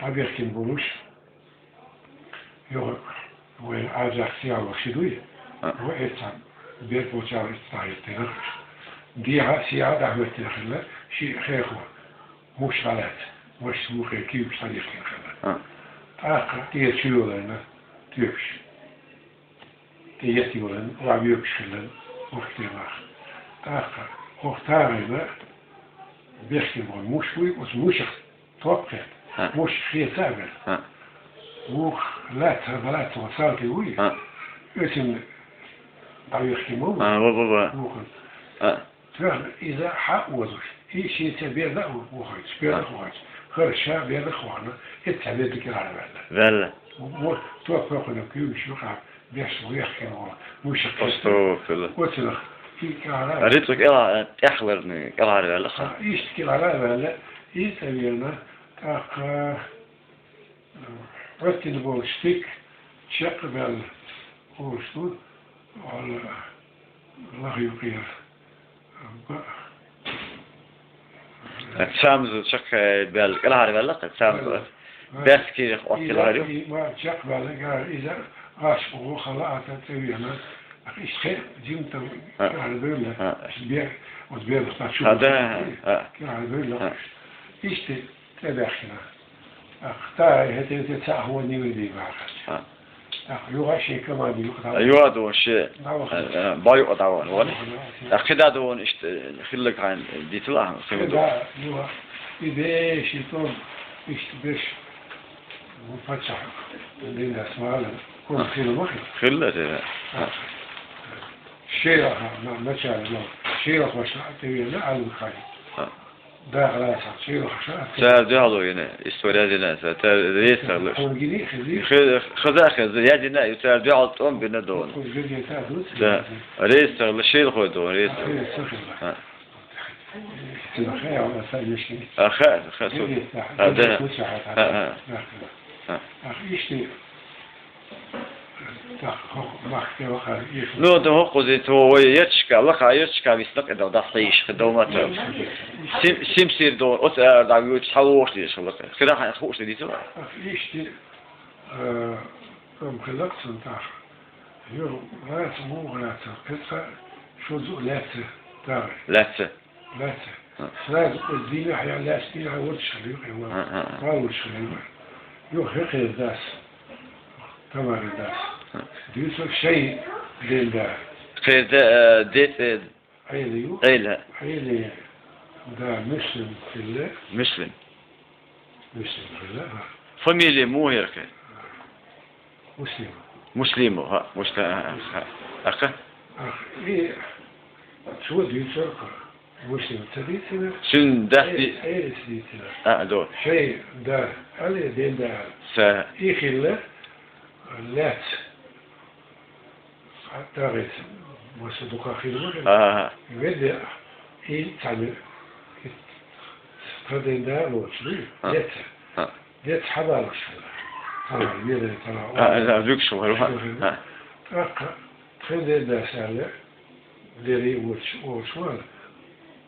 ДӀабихкина болуш, юха вайн Ӏаьржа аьхка сехьа луш ши дуй? ХӀаъ. Вай эццахь берг болчара эццахь дӀахӀиттина. Дехьа сехьа дӀахӀоьттина хилла ши хехо. Муш дӀалаьцна, маша мухе кийча дӀадихкина хилла. ХӀаъ. ТӀаккха тӀера чу йолийна тоьпаш. ТӀеетта йолийна, охьабоьгуш хилла, махкера нах. ТӀаккха хӀокху тагӀийна бехкина боху муш буй, оцу мушах топ кхетта. ХӀаъ. Муш хеца а вара. ХӀаъ. Вукху лаьцна, хӀара лаьцна ван салти вуй. ХӀаъ. Оьцунна дӀавехкина ма ву. А, ва, ва, ва. Вукхунна. ХӀаъ. Тоьхна иза хьа а озуш, и шен цхьа берда а вохуьйтуш, берда а вохуьйтуш, хӀара ша берда а вахана, эццахь берда кӀелхьара ваьлла. Ваьлла. Мо топ кхойкхуьнарг куьйгаш юкъахь беш вехкина волу мушах кхетта. Астагфирулла. Оцунах и кӀелхьара. Рицкъа кӀелхьа-, тӀехьларна кӀелхьара ваьлла. А, иштта кӀелхьара а ваьлла, и цӀа веана, тӀаккха Оьттина болу стик чекхбаьлла олуш ду, валла, лаха юкъера. Ба-, Цамза чекхбаьлла, кӀелхьарваьлла, цамза. Валла. Баьсса кийрах оттаелла ю. И ма чекхбаьлла, гара иза аш боху хала ата тӀевена. Ах, иштта хе, жимтал А. кӀелхьарбевлла. А. Бер, оцу бер ца чу. А, да, а. КӀелхьарбевлла. А. Иштта ТӀебаьхкина. Ахта хӀетте ца ахьа ван нивр дий бахарча. Ах, юха шен команди юха дӀа. Юха ду ши. ДӀавахана. Э, э, бай юха дӀавахана, вон. ДӀавахана, окей. Ах, кхидӀа ду вон иштта, э, хиллаг хьайн, э, дитала ахьа, хиллаг ду. Да, юха. И беш, и том, иштта беш. Ну, паччахь. Дин да смала. Ком хилла ма хилла. Хилла, да. Шераха, на, начале, но. Шераха ваша, ты видел, да, Аль-Бухари? А. Да, раз, шераха, ша. Цара дуьхьало йина, история дина, цара рейсах луш. Хангири, хизи. Хи-, хаза хизи, я дина, ю цара дуьхьал тӀом бина дон. Хангири, та дуц. Да. Рейсах луш, шераха дон, рейсах. А, рейсах, да. А. Цара хая, вона са ешни. А, ха, ха, су. Рейсах, а, да. Рейсах, а, а. Да. А. Ах, ишни. Так, хо-, мах, те вахар, еш. Ну, да хо кузи, то вай ечка, лаха ечка, вис лак, да, да, хиш, да, ма, та. Сим, сим сир до, от, а, да, вич, хал, вошли, шо, лак. Хира, ха, хуш, да, диту. Ах, ишни, э, там, хилак, сан, так. Юр, вац, му, вац, пеца, шо зу, леце, да. Леце. Лаьцна. А. Сразу оцу дийнахь я лаьцна дийнахь вочу хилла юкъа, а, а, а. Валлуш хилла юкъа. Юха хи кхердас. Тамара дас. А. Дуьйцург шайн ден да. Кхерда, э, дец, э, Ӏела ю. Ӏела. Ӏела. Да, Муслим хилла. Муслим. Муслим хилла, а. Фамилия муха яр кхы? Муслим. Муслимов, хӀа, Муслим, а, а, а, аха. Ах, и чу дийцар кхы. Муслим ца дийцина? Цуьнан дас ди- Э, э, дийцина. А, до. Шай да, али ден да. Са. И хилла, лац. ДагӀица, масса дукха хила вара. Ага. Ведда, и цхьана, и тха ден да лоцу, А. деца. А. Деца хьабалуш хила. Тала, вера, тала. А, а, а, зуьгуш вара, а. Мгм. А. ТӀаккха тхайн ден да саьлла, дери вочу, вочу вара.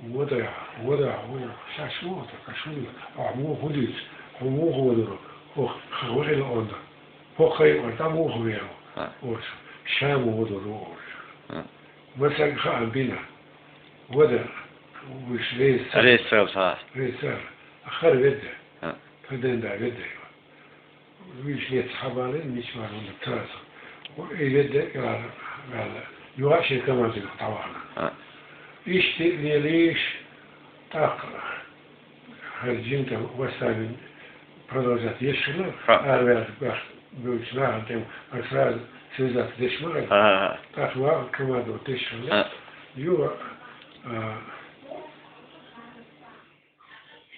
Вода, вода, вода. Ша шу вода, ка шу вода. А, муха дуьйцу, хӀу муха вода, хӀу, хӀу ваьлла онда. ХӀокхай вара, тӀа муха вео? А. Оцу Шамо ву долу оцу. А. Масег хаам бина. Вада, вуьш рейс ца. Рейс ца, ца. Рейс ца. Ахар ведда. А. Тха ден да ведда йо. Вуьш лец хьабалин, мичмар вуна цараса. И ведда, и вала, вала. Юа шен командир тавахна. А. Ишти лелиш, тӀаккха. ХӀара жимта восстание продолжать еш хилла, Ха. Арваьлла бах, бевлчу нахана тӀе, а сразу связаться деш ма хилла. Ха, ха, ха. ТӀаккха ваха командовать деш хилла. Ха. Юха, а,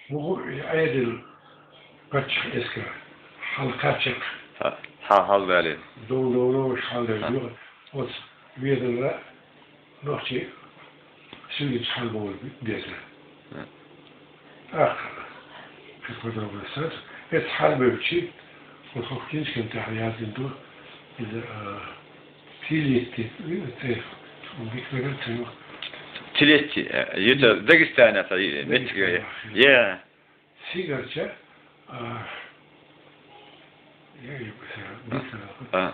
муха и Ӏедал паччахь эскар хьалкхаччалц. Ха, хьал, хьалдалийна. Дов-довлуш хьалдалийна. Ха. Юха оцу Веданра нохчий суьйлича хьалабовла беза. Мгм. ТӀаккха, как подробно сказать, эца хьалабевлчи, вот хӀокху киншкан тӀехь яздина ду, иза, а, Тилетти, цӀе, дика дагар ца ю. Тилетти, э, это Дагестан, это, э, Дагестан, меттиг, э, ахи. Я. Сигарча, а, я, я, А.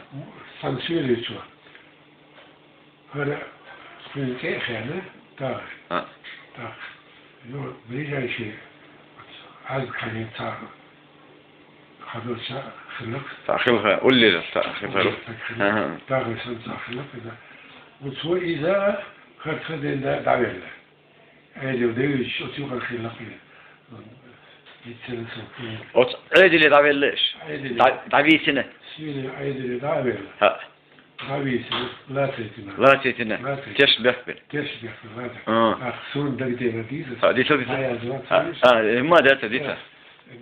Санкт-Петербург. А. ХӀара кхин тӀе а хеана, тагӀар. А. Так. Ну, ближайший, вот, аз кхин ца хадоша хилла. Ца хилла, уллера ца хилла. Уллера ца хилла. Ага. ТагӀар сан ца хилла, да. Вот цо иза хӀара тха ден да, дӀавелла. Ӏедал девлча, оцу юкъара хилла кхин. Оцу Ӏедале дӀавелла аша? Ӏедале. ДӀа-, дӀавийцина? Суьйне Ӏедале дӀавелла. ХӀаъ. ДӀавийцина, лацайтина. Лацайтина? Лацайтина. Теш бехбина? Теш бехбина, лацайтина. А. Ах, суна дагадеана дийца? А, дийца, дийца. А, я, дийца. А, а, ма дац, дийца.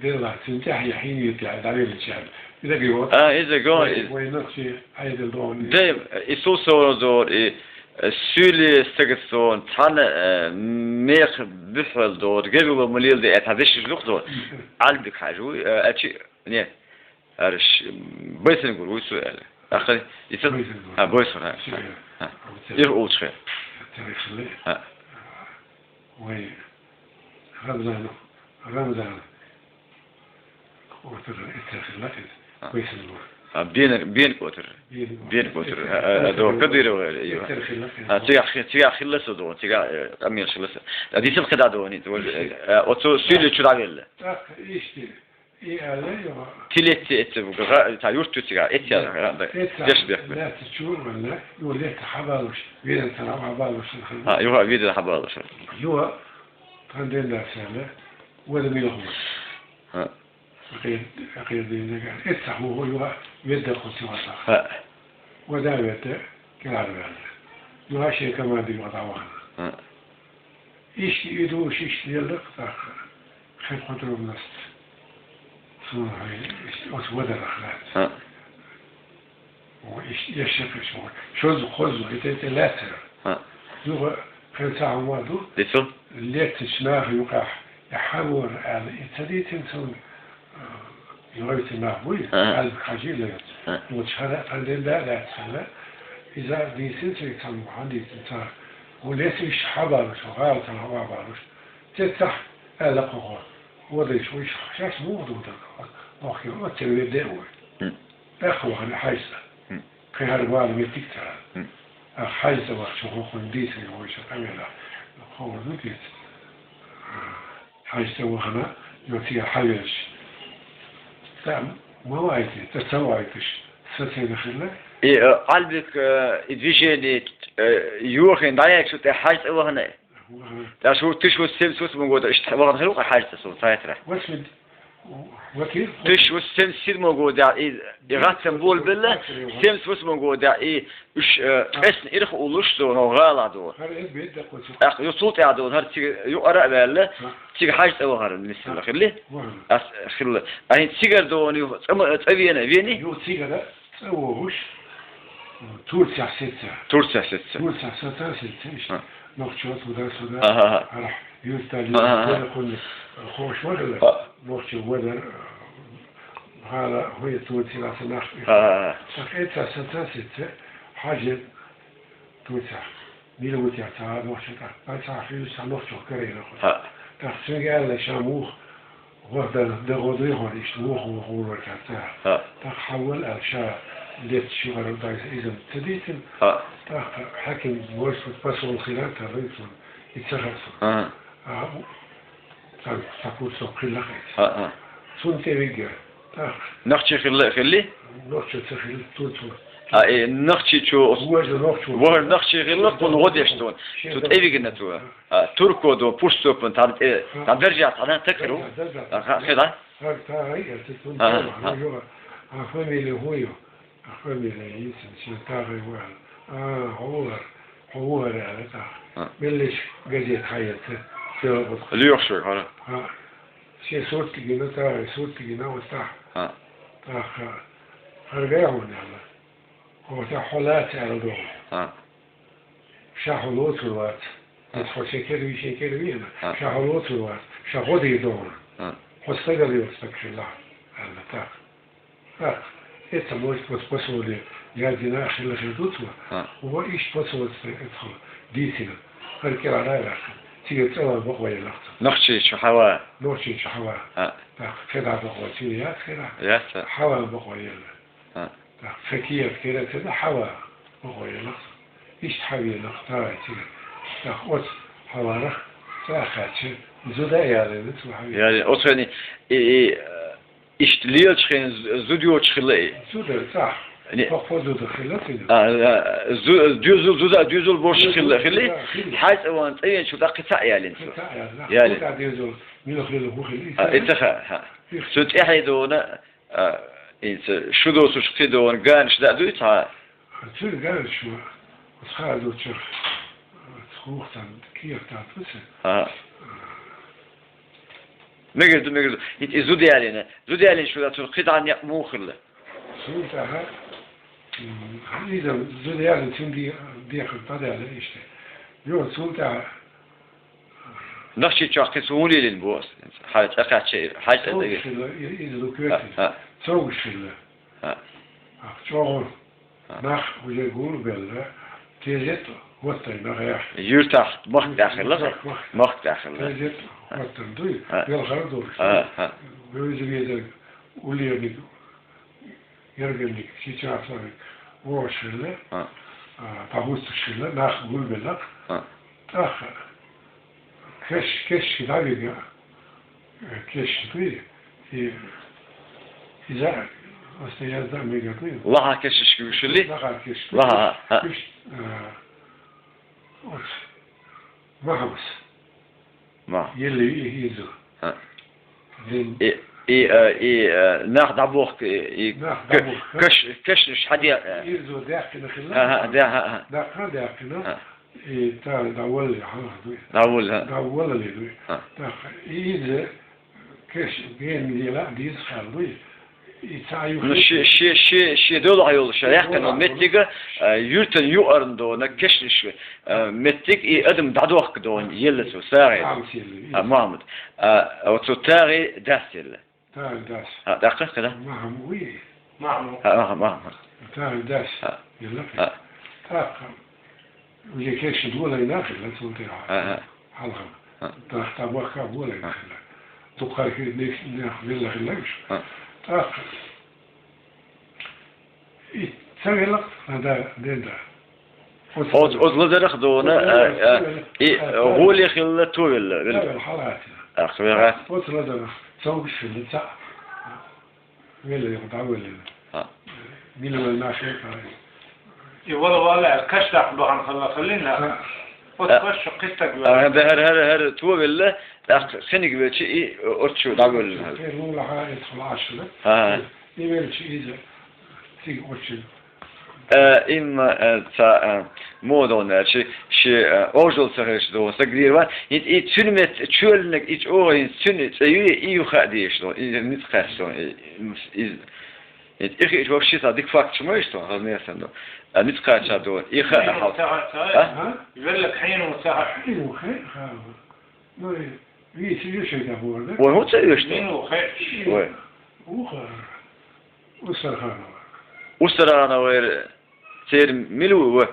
Делла, цуьнан тӀаьхьа я хьийна юьтта, дӀавеллача. Иза гой. А, иза гой. Вай, вай нохчий Ӏедал догӀу. Дай, и сул сордор, и, э, суьйле стагат сон, цхьана, э, мех буьхьал дор, гергало ма леладе, э, цхьа дешаш лух дор. Мгм. Ӏалбик хьажа ву, э, ачи, не, арш, байсангур вуй цу аьлла. Ахай, и цу? Байсангур. А, байсангур, а. Всё, а, я. А. Ир улчхе. Тарихлы. А. Вай, Рамзан, Рамзан. Отыр, эццахилла хир. А. Весен бу. А, бен, бен отыр. Бен. Бен отыр. А, а, до Кадырова, э, эццахилла хир. А, тига хи-, тига хилла со до, тига, э, амир хилла со. А, дисел када до, не, то, э, а, оцу суьйле чу дӀавелла. Так, ишти. И аьлла, юха. Тилетти эццахилла, ца юрт ту тига, эццахилла, да. Эццахилла, деш бехбе. Лаьтта чу валла, ю летта хьабалуш, вирен тана хьабалуш. А, юха, вирен хьабалуш. Юха, тхан ден да сяна, вада милху. А. Ахир, ахир ден да, эццахилла, юха, ведда хусивата. А. Вада ведда, килар ведда. Юха, шен команди вада вахна. А. Иштта и дуьйцуш, иштта лелла-кх тӀаккха. Хир подробность. Суна хьайн иштта оцу вадарах лаьцна. ХӀаъ. О, иштта еш якхаш ву. Шозза, хозза, и тӀе, тӀе лаьцна. ХӀаъ. Юха хӀинца хӀума ду. Дицу? Леттачу наха юкъахь, и хьан вара аьлла, и ца дийцина суна. Йойтина нах буй, ХӀаъ. Хьаьжа хьажийла. ХӀаъ. Вот шара тхан ден да лаьцна. Иза дийцина цига цхьаммо, хьан дийцина цара. Ву лесиш хьабалуш, гӀала цхьана хьабалуш. Цецахь аьлла кхухо. Вадайш вуьш шаьш муха ду даг? Охьа оццул вер де а вуй. ХӀм. ТӀаккха вахана хьаьжца. ХӀм. Кхин хӀара вала меттиг ца хӀара. ХӀм. Ах хьаьжца вахча хӀокхунна дийцина вуй ша къамела. Ховр ду дийца. Хьаьжца вахана, йо цига хьавелаш. Ца ма вайтий, ца ца вайташ, са ца вихилла. И, э, Ӏалбик, э, и движение, э, юхин дӀаяьлчу тӀе хьаьжца вахана. Вахана. ТӀаккха шу тыш вот семьдесят восьмом года иштта вахана хир ву-кх хьаьжца со цайтра. Восемь. Тыщ вус семьдесят седьмой годехь и, и гӀаттам болабелла, семьдесят восьмой годехь и уьш, э, къаьстина ирх уллуш ду, хьо гӀала ду. ТӀаккха ю цул тӀаьхьа ду, хӀара цига юкъара а ваьлла, цига хьаьж цӀа вахара нисла хилли? Ас хилла. А хӀинца цигара ду, ю цӀа ма, цӀа вена, вени? Ю цигара цӀа вогӀуш, Турцехь сеца. Турцехь сеца. Турцехь сеца, сеца, иштта. Нохчо туда-сюда. Ага, ага. Арахь, юртали, Ага, ага. Хунни, ховш вагала. Нохчо вадар, гӀала, хӀуя Турци ласа нах. Ага, ага. Так, эца сеца, сеца, хьажи Турцехь. Мила вутя ца нохчо так. Ай ца хилу ца нохчо карайна ху. Так, цуьнга аьлла ша мух. ВорхӀ дан дагӀо дуй хьуна, иштта воху-воху вур вара цара. ТӀаккха хьаввал аьлла, ша летта ши гӀара дай иза ца дийцина. ТӀаккха хьаким вожа посол хилар тара вай цунна, и ца хаьа суна. А, цхьа, цхьа курсо хилла хӀинца. Цунна тӀе виггара. ТӀаккха. Нохчи хилла, хилли? Нохчо ца хилла, цунна цунна. А, э, нохчи чу. Вожа нохчо. Вожа нохчи хилла, кхунна гӀо деш цунна. Цу тӀе вигина цо. А, турко ду, пуштопан, там, э, там держат, она так ру. А, ха, хе, да? Ага, ага. А фамилия хӀун ю? А фамилия йийцина, шен тагӀи ваьлла. А, хьо вухар, хьо вухар аьлла тӀаккха. Меллиш газет хьаэца, шен вот. Лоьхуш вара, хӀара. А, шен сурт гина, тагӀи сурт гина, вот тӀаккха. ТӀаккха, хӀара гай хьуна аьлла. Хьо тӀаккха хьо лаца аьлла догӀу. Ша хьо лоцур вац. Эцхьо шекер ви, шекер ви, ана. Ша хьо лоцур вац. Ша гӀо дийр догӀу. Хьо стагал йолу стаг хилла, аьлла, так. Так. Эца может, вот посоле, я дина хилла хир ду цо. Ва иш посольство эцхьо дийцина. ХӀара кӀира ара ваьккхина. Цига цӀа ван бакъо елла цо. Нохчийчу хьава. Нохчийчу хьава. Так. Хеда бакъо, цига яц хеда. Яц. Хьава бакъо елла. Так, факият керацина хьава, бохуьйлах. Иштта хьавенах, тагӀи цига. Так, оцу хьаварах цӀа кхаьчча, зуда ялийна цу хьаве. Яли, оцу хени, и, и, э, иштта лелачу хен з-, зуда йоцуш хилла и. Зуда, цӀа. Не. Хохо зуда хилла цига. А, а, зу-, доьзал, зуда, доьзал бош хилла, хилли? Да, хилла. Хьай цӀа ван, цӀа вен чу даккхи цхьа ялийна цу. Цхьа ялийна. Яли. Зуда доьзал, мила хилла хӀу хилла. А, и ца ха, ха. Цу тӀехье дона, А, инца шу доцуш кхидолан ганаш даа дуй цхьа? Цуьнан ганаш ма, цхьа а доцуш, цхьа хӀух царна кехат дац вуьсу. Ага. Мегар ду, мегар ду. ХӀинца и зуда ялийна. Зуда ялийна шу дац, цунах кхидӀа некъ муха хилла? Цунна тӀаьхьа, м, иза зуда ялийна, цуьнан де-, дехар дӀадаьлла иштта. Йо, цунна тӀаьхьа Нохчийчохь кхин цо хӀун лелийна боху аса? Хьан цӀа кхаьчча, хьан цӀа дага? Цовгаш хилла, и-, иза ду коьртина. ХӀа, хӀа. Цовгаш хилла. ХӀа. Ах, чӀогӀа нах уже гулбелла, тезет хӀоттайна нах яхь. Юьртахь махка тӀехь хилла? Юьртахь махка. Махка тӀехь хилла. Тезет хӀоттайна дуй, хӀа, белхар долуш. ХӀа, хӀа. Вевза везарг уллерниг Ергенник, Чечасовик, вогӀуш хилла, а, дӀахӀуттуш хилла, нах гулбелла. ТӀаккха кеш-, кешнашка дӀавига, э, кешнаш дуй, и, иза, оста язда мега дуй. Лаха кешнашка вуьшилли? Лаха кешнашка. Лаха, а. Уьш, э, уьш, Махьамас. Ма. Елли и иза. ХӀа. Дин. И, и, э, и, э, нах дӀабохка, и, и нах к-, дӀабохка. Каш-, кашнаш хьаде, э. Иза даьккхина хилла. ХӀа, хӀа, да, хӀа, хӀа. Нах хьан даьккхина? ХӀа. И тара дӀавалли хьалха дуй. ДӀавалли, хӀа. ДӀавалли дуй. ХӀа. ТӀаккха и иза Кеш, ген дела, дийца хьал дуй. И ца ю Ну, хи- ши, ши, ши, ши долахь йолуш, ши яьккхина долахь меттига, йолуш. А, юьртан юкъарна дона, кешнаш, а, меттиг и адам дӀадохка дона, елла цо, сагӀе. Махьамад елла, А, и. Махьамад. А, оцу тагӀи дас елла. ТагӀи дас. А, даккха, када? Махьам уй. Махьам. А, Махьам, Махьам. ТагӀи дас. А. Елла. А. ТӀаккха. Уьш кешнаш болайна хилла цунна тӀехьа. Ага. Хьалха. Ага. Дахта бахка болайна хилла. Дуккха хи-, нах, нах велла хилла уьш. Ага. ТӀаккха и ца велла, ада, ден да. Оц, оц лазарах дона, оц, а, а, оц, и, а, гӀоле хилла, то велла, велла. Ца велла, хьалатина. Ах, вегӀа. Оц лазарах цовгаш хилла, ца. Велла, юха дӀавелла. ХӀа. Мила вай нах хетарий? И вала вала, каш даккха бахьана хала хилла нах. ХӀа. Оцу А, кхаьчча кхин стаг а, вара. ХӀара, хӀара, хӀара, хӀара товелла, тӀаккха хиниг велча и оцу чу дӀавоьллина хӀара. Хьера мула хьа эцхула Ӏаш хӀара. ХӀа, хӀа. И велча иза цига оцу чу. Э, имма, э, ца, э, модо нерчи, ши, э, ожал ца хилча догӀун стаг дийр вац. ХӀинца и цуьнан метта чоьллинарг и чӀогӀа хӀинца цуьнан цӀе ю, и ю хаа дезаш догӀун, и ницкъ кхаьчча догӀун, и, и, и, и, и хиъча вообще цхьа дика факт чу ма йиш догӀун, хаза несан догӀун. А ницкъ кхаьчча догӀун, и хаа хьал. А? Веллаг хьийна ца хаа. Хьийна хаа, хаа. Ну, и вица ю шайда бора, да? Вай хӀун ца оьшу догӀун? Мину хаа. Вай. Уха. Устарханова. Устархановера церан мила ву ва?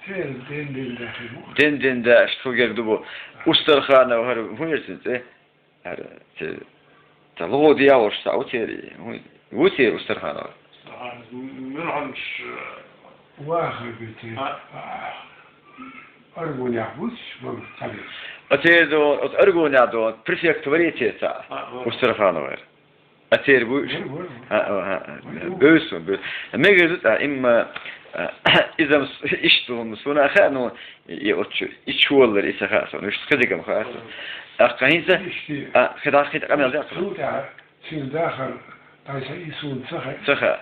Церан ден ден дахи ву. Ден ден да, аша тху герга ду бу. Устарханов хӀара хӀун яра цуьнан цӀе? ХӀара церан. Ца лугӀу дегӀ волуш цхьаъ ву церан. ХӀун ву церан Устарханов? Муьлханаш. Ваха бу церан. А. Аргунехь буц, вон цхьаберш. А церан догӀун, оцу Аргунехь догӀун, префект варе церан цхьаъ. А, варе. Устархановера. А церан буьйш? Ву, ву, ву. А, а, а, а. Ву, ву. Буьйсу, буьйсу. Мегар ду цкъа, имма, а, иза-м с-, иштта ду-м суна а хаьа, ну, и оцу, и чу воллар, и ца хаьа суна, уьш кхидигам хаьа суна. ТӀаккха хӀинца, Иштта. А, хи дӀа, хи дӀа къамел даккха. Цул тӀаьхьа, цуьнан дахар, тайса и суна ца хаьа. Ца хаьа.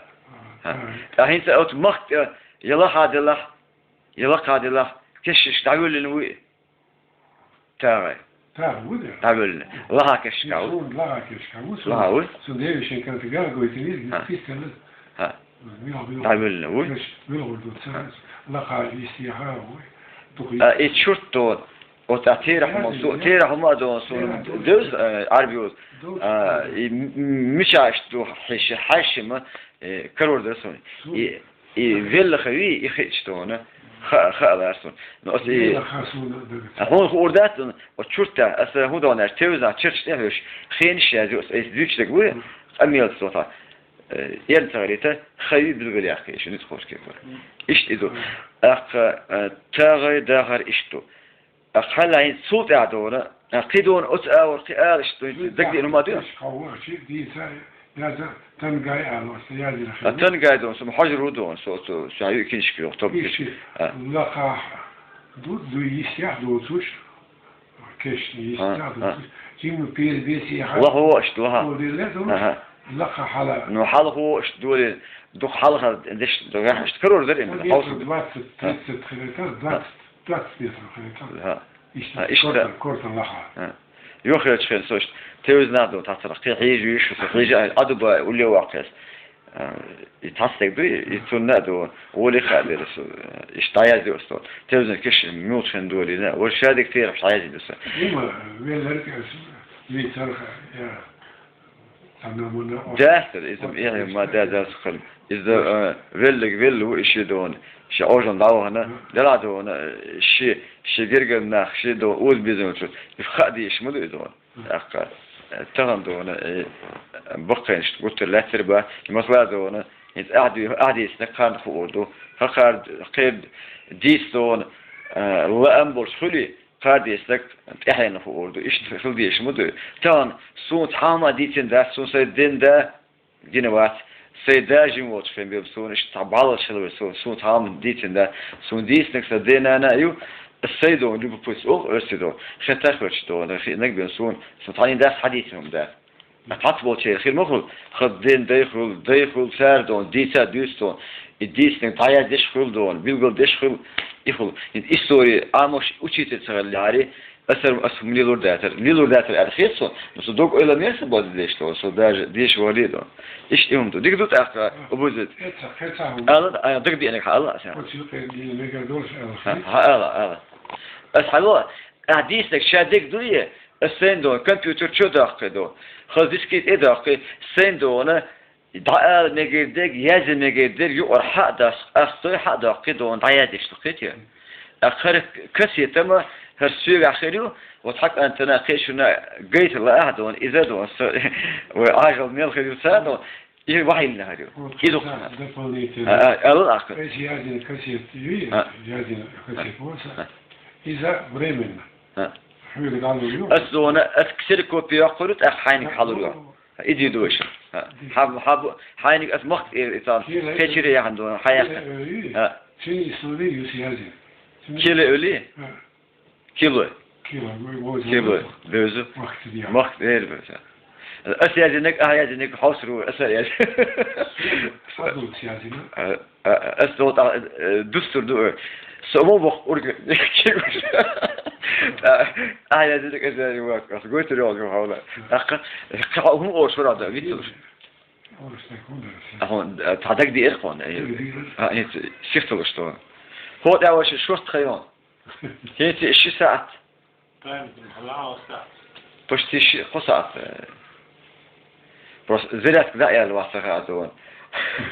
А, ХӀа. а. ТӀаккха хӀинца оцу махка тӀе я лахьа делахь, я лакхахь делахь, кешнашка дӀавоьллина вуй? ТагӀа. ТагӀа ву де? ДӀавоьллина. Лахьа кешнашка ву? Суна лахьа кешнашка ву, суна. Лахьа ву? Суна девешин кӀанта гар гойтина иза, ХӀа. Пистана. ХӀа. Мила, мила. ДӀавоьллина ву? Кеш, мила гӀур ду ца, лакхахь йисте хьа ву. Туху А, и чурт догӀун. Оцу а терахь хӀума, Яздина, су-, яздина. Терахь хӀума а догӀун, суна Терахь догӀун. Девза, э, Ӏарбий ву. ДогӀун. А, и м-, м-, мичахь иштта ду хьаьшши-, хьаьшшима, э, карор дара суна. Суна. И И велла хавий, и хиъча догӀун, хаа, хаа лаьара суна. Но аса и Велла хаа суна дага. А хьуна хуур дац, оцу чуртта, аса хӀун догӀун аьлча, тевзан черташ тӀе а хьоьжуш, хенаш язйо, аса айса дуьйцуш дерг вуй, къамелаца вахана. Э, эрна ца гӀирита, хавий билгалъяьккхи, шу ницкъ кхочу кепара. Иштта и ду. ТӀаккха, э, тагӀа, дахар иштта ду. Ахьа хьалла хӀинца цул тӀаьхьа догӀун, а, кхин догӀун оцу агӀор кхин ала иштта дуьйцу, дагадеана хӀума дуй? Кхин вахчи дийца, яза тангай ала, оцу язйина А хир. Тангай догӀун, со хьажар ву догӀун, со, со, со ю киншка йоху, тоба Иштта, кишка. А. Лакхахь ду, ду йистехь доцуш, кешна А, йистехь а. доцуш, жимма пера беси яхьа. Лахо иштта, лаха. Олдилле ду, Аха. лакха хьала. Ну, хьалхо иштта доле, дукха хьалха деш, дагахь иштта карор дара А, именно, метр хьовсур. двадцать, тридцать хилетар, двадцать. Двадцать метров хилетар. Ха. Иштта, Ха, иштта. Кортан, кортан лаха. Ха. Юххерчу хенахь со иштта тевза нах ду, тхьацара кхин хьийжа вуьйш, со хьийжа, Ӏадуба улле ваккхес. А, и тхьацтег ду, и цунна а ду, гӀоле хаа дера со, иштта дӀаязде аса. Тевзан кеш муьлххачу хенахь долийна, вара шадерг терахь дӀаязде аса. Има, велларг ас, вицарха, я. Дастар, иза ма эхь ма да, дас хала. Иза, э, веллиг велла ву и ши дона. Ши Ӏожалла дӀавахана, дала дона, э, ши, ши гергара нах, ши дона, оза безам чу. Иза хаа дийш ма ду и дона. ТӀаккха, э, тахана дона, э, баккхийнаш гуттар лаьттар ба, и масала дона, иза ахь ду-, ахь дийцина кхарна хуур ду. Хакхар, кхер дийс дона, э, лаам болуш хуьлий, Кхардийцинарг тӀаьхьенна хуур ду, иштта хила дезаш ма ду. Тахана суна цхьа хӀума дийцина дац, суна сайн ден да гина вац, сайн да жима волчу хен бен суна иштта цхьа бӀаллаш хила веза суна, суна цхьа хӀума дийцина дац, суна дийцинарг сан ден нана а ю, аса сайн догӀун, любопытство олу оьрсийн догӀун, хетарх а хӀоьттуш догӀун, хиънарг бен суна, суна цхьанийн дац хьан дийцина хӀума дац. Ткъа цхьацца болчеран хир ма хуьлу, хаза ден дай хуьлу, дай хуьлу, цара догӀун, дийца а дуьйцу догӀун. И дийцинарг дӀаяздеш хуьлу догӀун, билгалдеш хуьлу, и хуьлу. ХӀинца истори Ӏамош учитель ца хиллехьара, аса, аса хӀума лелор дацара. Лелор дацара аьлла хета суна, но со дог ойла меца база деш догӀун, со даже деша вахале догӀун. Иштта и хӀума ду. Дика ду тӀаккха, обузит. Эца, кхин цхьа хӀума. Ала, а, дагадеанарг хьаала аса. Оцу юкъе дийна мегар долуш аьлла. Хьа-, хьаала, ала. Аса хьаала, ахь дийцинарг ша дерг дуй, аса сайн догӀун, компьютер чу доккхий догӀун. Хаза диский тӀе доккхий, сайн догӀун, ДӀаала мегар дерг, язъян мегар дерг юкъара хьа а дас, ас цой хьа а доккхий догӀун, дӀаяздеш ду кхетий. Ткъа хӀара кассета ма, хӀара соьгахь хир ю, вот хьан кӀантана, кхечунна гайта лаахь догӀун, иза догӀун, со, вай Ӏажал мел хир ю ца догӀун, и вахьийна хир ю. Вот И ду кхана дополнительно. А, а, ала ахка. Эс язъян кассета юй, А. язъян кассета А. вон сан. А. Иза временно. А. Хьоьга дӀалур ю. Ас догӀун, ас ксерокопия йоккхур ю, тӀаккха хьайниг хьалур ю. И дийр ду вайша. Ха. Хьан, хьан, хьайниг ас махка тӀера, и царна кхечира яхана ду, хьан яхна. Ха. Шен истори юс язъян. Кило оьлий? Кило. Кило. Бевза. Мах дер бевза. Ас язинаг, а язинаг хьовсар ву, ас яз. Ас дол та дустур ду. Само бох ург. А язинаг, ас язинаг, ас гойтур ёл хавла. Акъ, хавла хум ошура да, витур. Ахон, тадаг ди эрхон. А, нет, сихталу что. Ход аваш шост хайон. Хети ши саат. Почти ши, хо саат. Просто зарядка да ял васа хадон.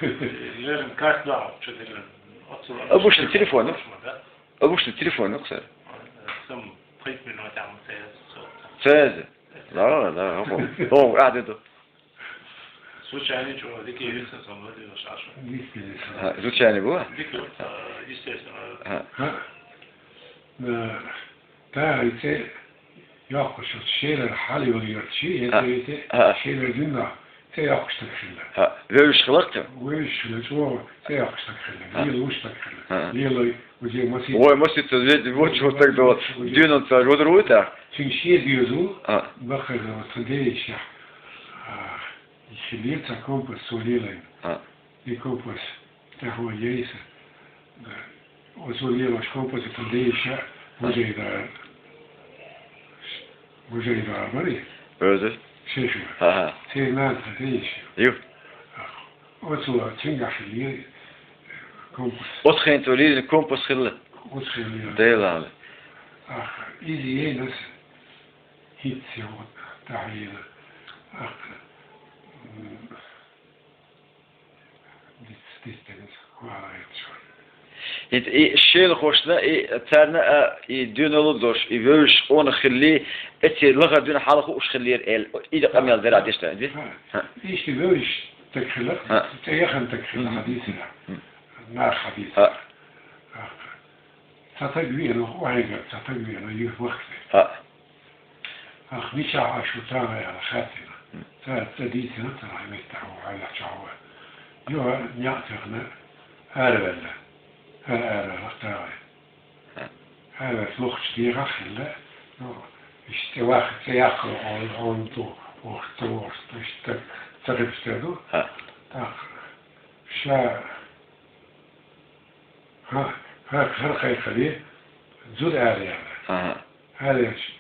Лерн как да, что ты лерн? Обычный телефон, да? Обычный телефон, ну, кстати. Сам пять минут там. Цез. Да, да, да. О, а, да, да. Случайный чего, дикий виса со мной, ты шашу. Случайный был? Дикий, естественно. Ха. Да, да, эти, я хочу шейлер хали валиорчи, эти, эти, шейлер дюнна, те я хочу так шейлер. Ха, вевиш хылакты? Вевиш хылакты, те я хочу так шейлер. Лил уж так шейлер. Лилой, уже масит. Ой, масит, вот чего так было. Дюнан ца, вот руй так. Чинши дюзу, бахар, вот, тандеиша. Хилир ца компас солилен. И компас, тахо ейса. Озулир ваш компас тандеиша, музейда, музейда арбари. Оза. Шеши. Ха-ха. Сенан тандеиша. Ю. Озула чинга хилир компас. Отхен толир компас хилла. Отхен. Дейлали. Ах, изи ейнас. Хитси вот, тахилир. Ах, Ит, и шел хошна, и царна, а, и дюнало дош, и вевиш он хилли, эти лага дюн халаху уж хиллир эл, и да камел дера дешта, ди? Ишти вевиш так хилах, те яхан так хилах, хадисина. На хадис. Ах. Цатаг вино, вайга, цатаг вино, юх вахте. Ах, нича ашу тагай ала хатина. Та, та дитина, та меттаху ала чава. Ю, нятахна, арвелла. Ар, арвелла тагай. Арвел лухч дира хилла. Ну, иште вахте яхлу, он, он ту, охту, охту, иште, царипстерду. Так, ша, Ха, ха, хар хай хали, зуд ари ана. Ари аш,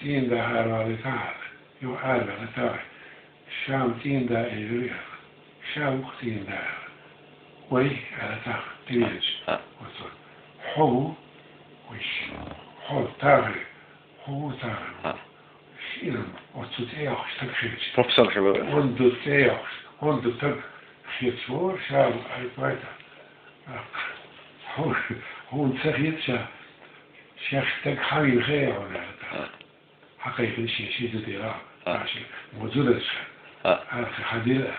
цин да хар вали та. Ю ари ана та. Шам цин да эри ана. Шам ух цин да. Вай ана та, тирич. Осо. Хо, виш. Хо, та. Хо, та. Ширм, отсутствие охш так ширч. Попсан хило. Он ду те охш, он ду так ширч вор, шам ай пайта. Хун цахит ша, шах так хавин хе он. Хакай хин ши ши ду дира. Аши, музура ша. Архи хадира.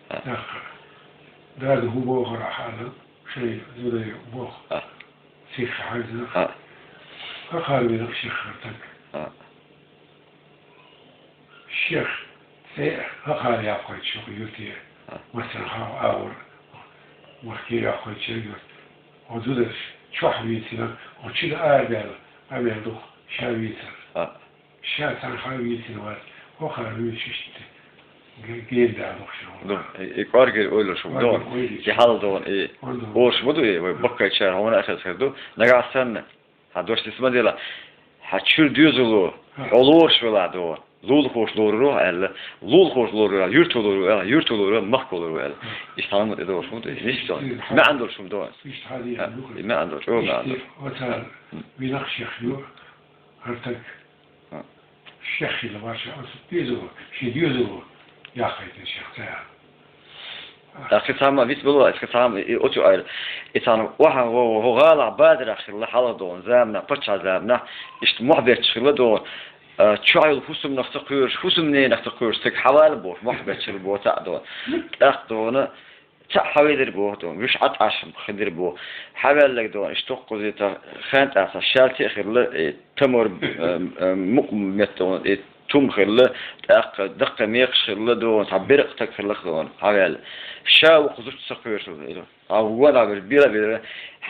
Так. Дад хубо хара хана, шей зура бох. Сих хазна. Хахар вирх ших хартак. Ших, се хахар япхой чух юти. Масар хав аур. Махки япхой чух юти. Одудаш чух витина, очи да арбел, амел дух, ша витар. Ша цан хав витина вар, хахар витишти. Генда дух шо. Ну, и, и кваргер ойло шум дон. И хал дон, и ош буду, и баккай чар, хона ахас херду. Нагасан, Ха, дош дисмадила. Ха, чур дюзулу, хьо лорш вела до. Лул хош лору, эл. Лул хош лору, юрту лору, эл. Юрту лору, мах лору, эл. Иштан да шум да, ишто. Ма андор шум да. Ма андор, чо ма андор. Ота винах шех ю, хартак. Шехила ваша, ас дюзулу, ши дюзулу, яхайтин шехтая. Ахи сама вис было, ахи сама и очу айр. И сан ваха, во, во, гала бадра хила хала дон, замна, пача замна, ишт мухбет хила дон. Чуайл хусум нахта куйш, хусум не нахта куйш, так хавал бо, мухбет хила бо та дон. Так дона, Ца хьаведир бу, то, виш аташ хидир бу. Хьавеллаг дон, иштокъузи та, хантаса, шалти хирла, э, тамор, э, э, муъ меттон, э, тум хилла, тӀаккха даккха мекхаш хилла дона, цхьа беркъа таг хилла дона, хьаваьлла. Ша вукху зудчо ца кхоьруш ву, элира. Хьан вон а бира, бира, бира.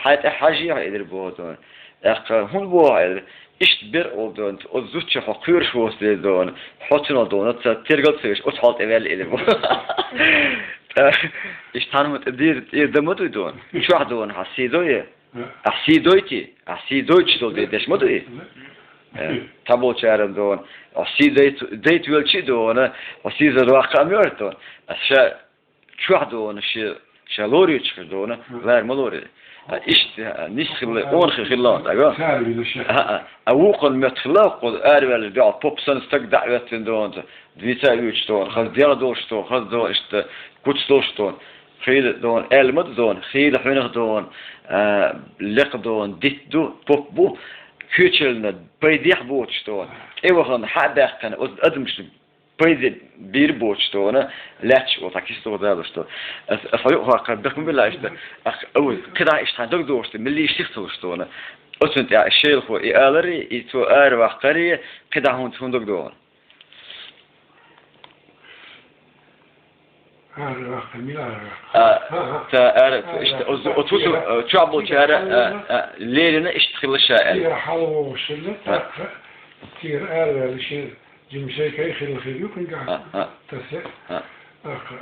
Хьай тӀе хьажий хьо, элира боху дона. ТӀаккха хӀунда боху, элира. Иштта беркъа волу дона, оцу зудчо хьо кхоьруш воцу дела дона. Хьо цунах дона, ца тергал ца веш, оцу хьал тӀе ваьлла, элира боху. Иштта хьан хӀун тӀе дийр, тӀера дан ма дуй дона. Чохь дона, хьан сий дой? Ахь сий дойтий? Ахь сий дойтуш долу де деш ма дуй? Э, цхьаболчаран дона. Ахь сий дайт-, дайта велчий дона. Ахь сийзар ваккха а моьрта дона. Аса ша чохь дона, ше, ша лоруьйтуш хир дона. Лара ма лорий. А, иштта, а, нис хилла, къонахий хилла, ага. А, а, а вукхун мет хилла, кху араваьллачу дуьхьал поп санна стаг дӀа а веттина дона. Дуьйца а вуьйцуш дона, хаза дегӀ долуш дона, хаза дона, иштта куц долуш дона. Хийла дона, аьлла ма ду дона, хийла хьуьнах дона, а, лекха дона, дитт ду, поп бу, куьйчаллина пайдехь боцуш дона, тӀевахана, хьа а баьккхина, оцу адамашна пайде бийр боцуш дона, лаьтташ оцу кистогӀа далуш дона. Ас, ас хьо юкъахь кхара бехк ма билла иштта, ах, ау, кхидӀа иштта хьан дог дохуш ду, милла иштта йихцалуш дона. Оцунна тӀехь шелахо и алари, и цо араваккхари, кхидӀа хӀунда, хӀунда дог дохура? Араваккха, мила араваккха? А, ца ара, иштта, оцу, оцу, а, чохь болчара, а, а, лерина иштта хилла ша аьлла. Цигара хьалавогӀуш хилла, тӀаккха цигара араваьлла, шен жима шайкай хилла хир ю кхуьнгахь. А, а. Таса. А. ТӀаккха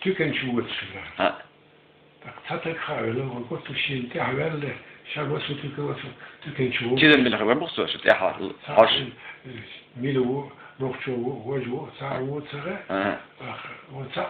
туькан чу воцуш хилла. А. ТӀаккха цхьа таг хаа велла, ван гуттар шена тӀаьхьаваьлла, ша васу туька васу туькан чу ву. Тидам мила хилла боху со, шу тӀаьхьа хьош. Мила ву, нохчо ву, важа ву, цхьа а ву ца гӀа. Ага. Ах, вон цхьа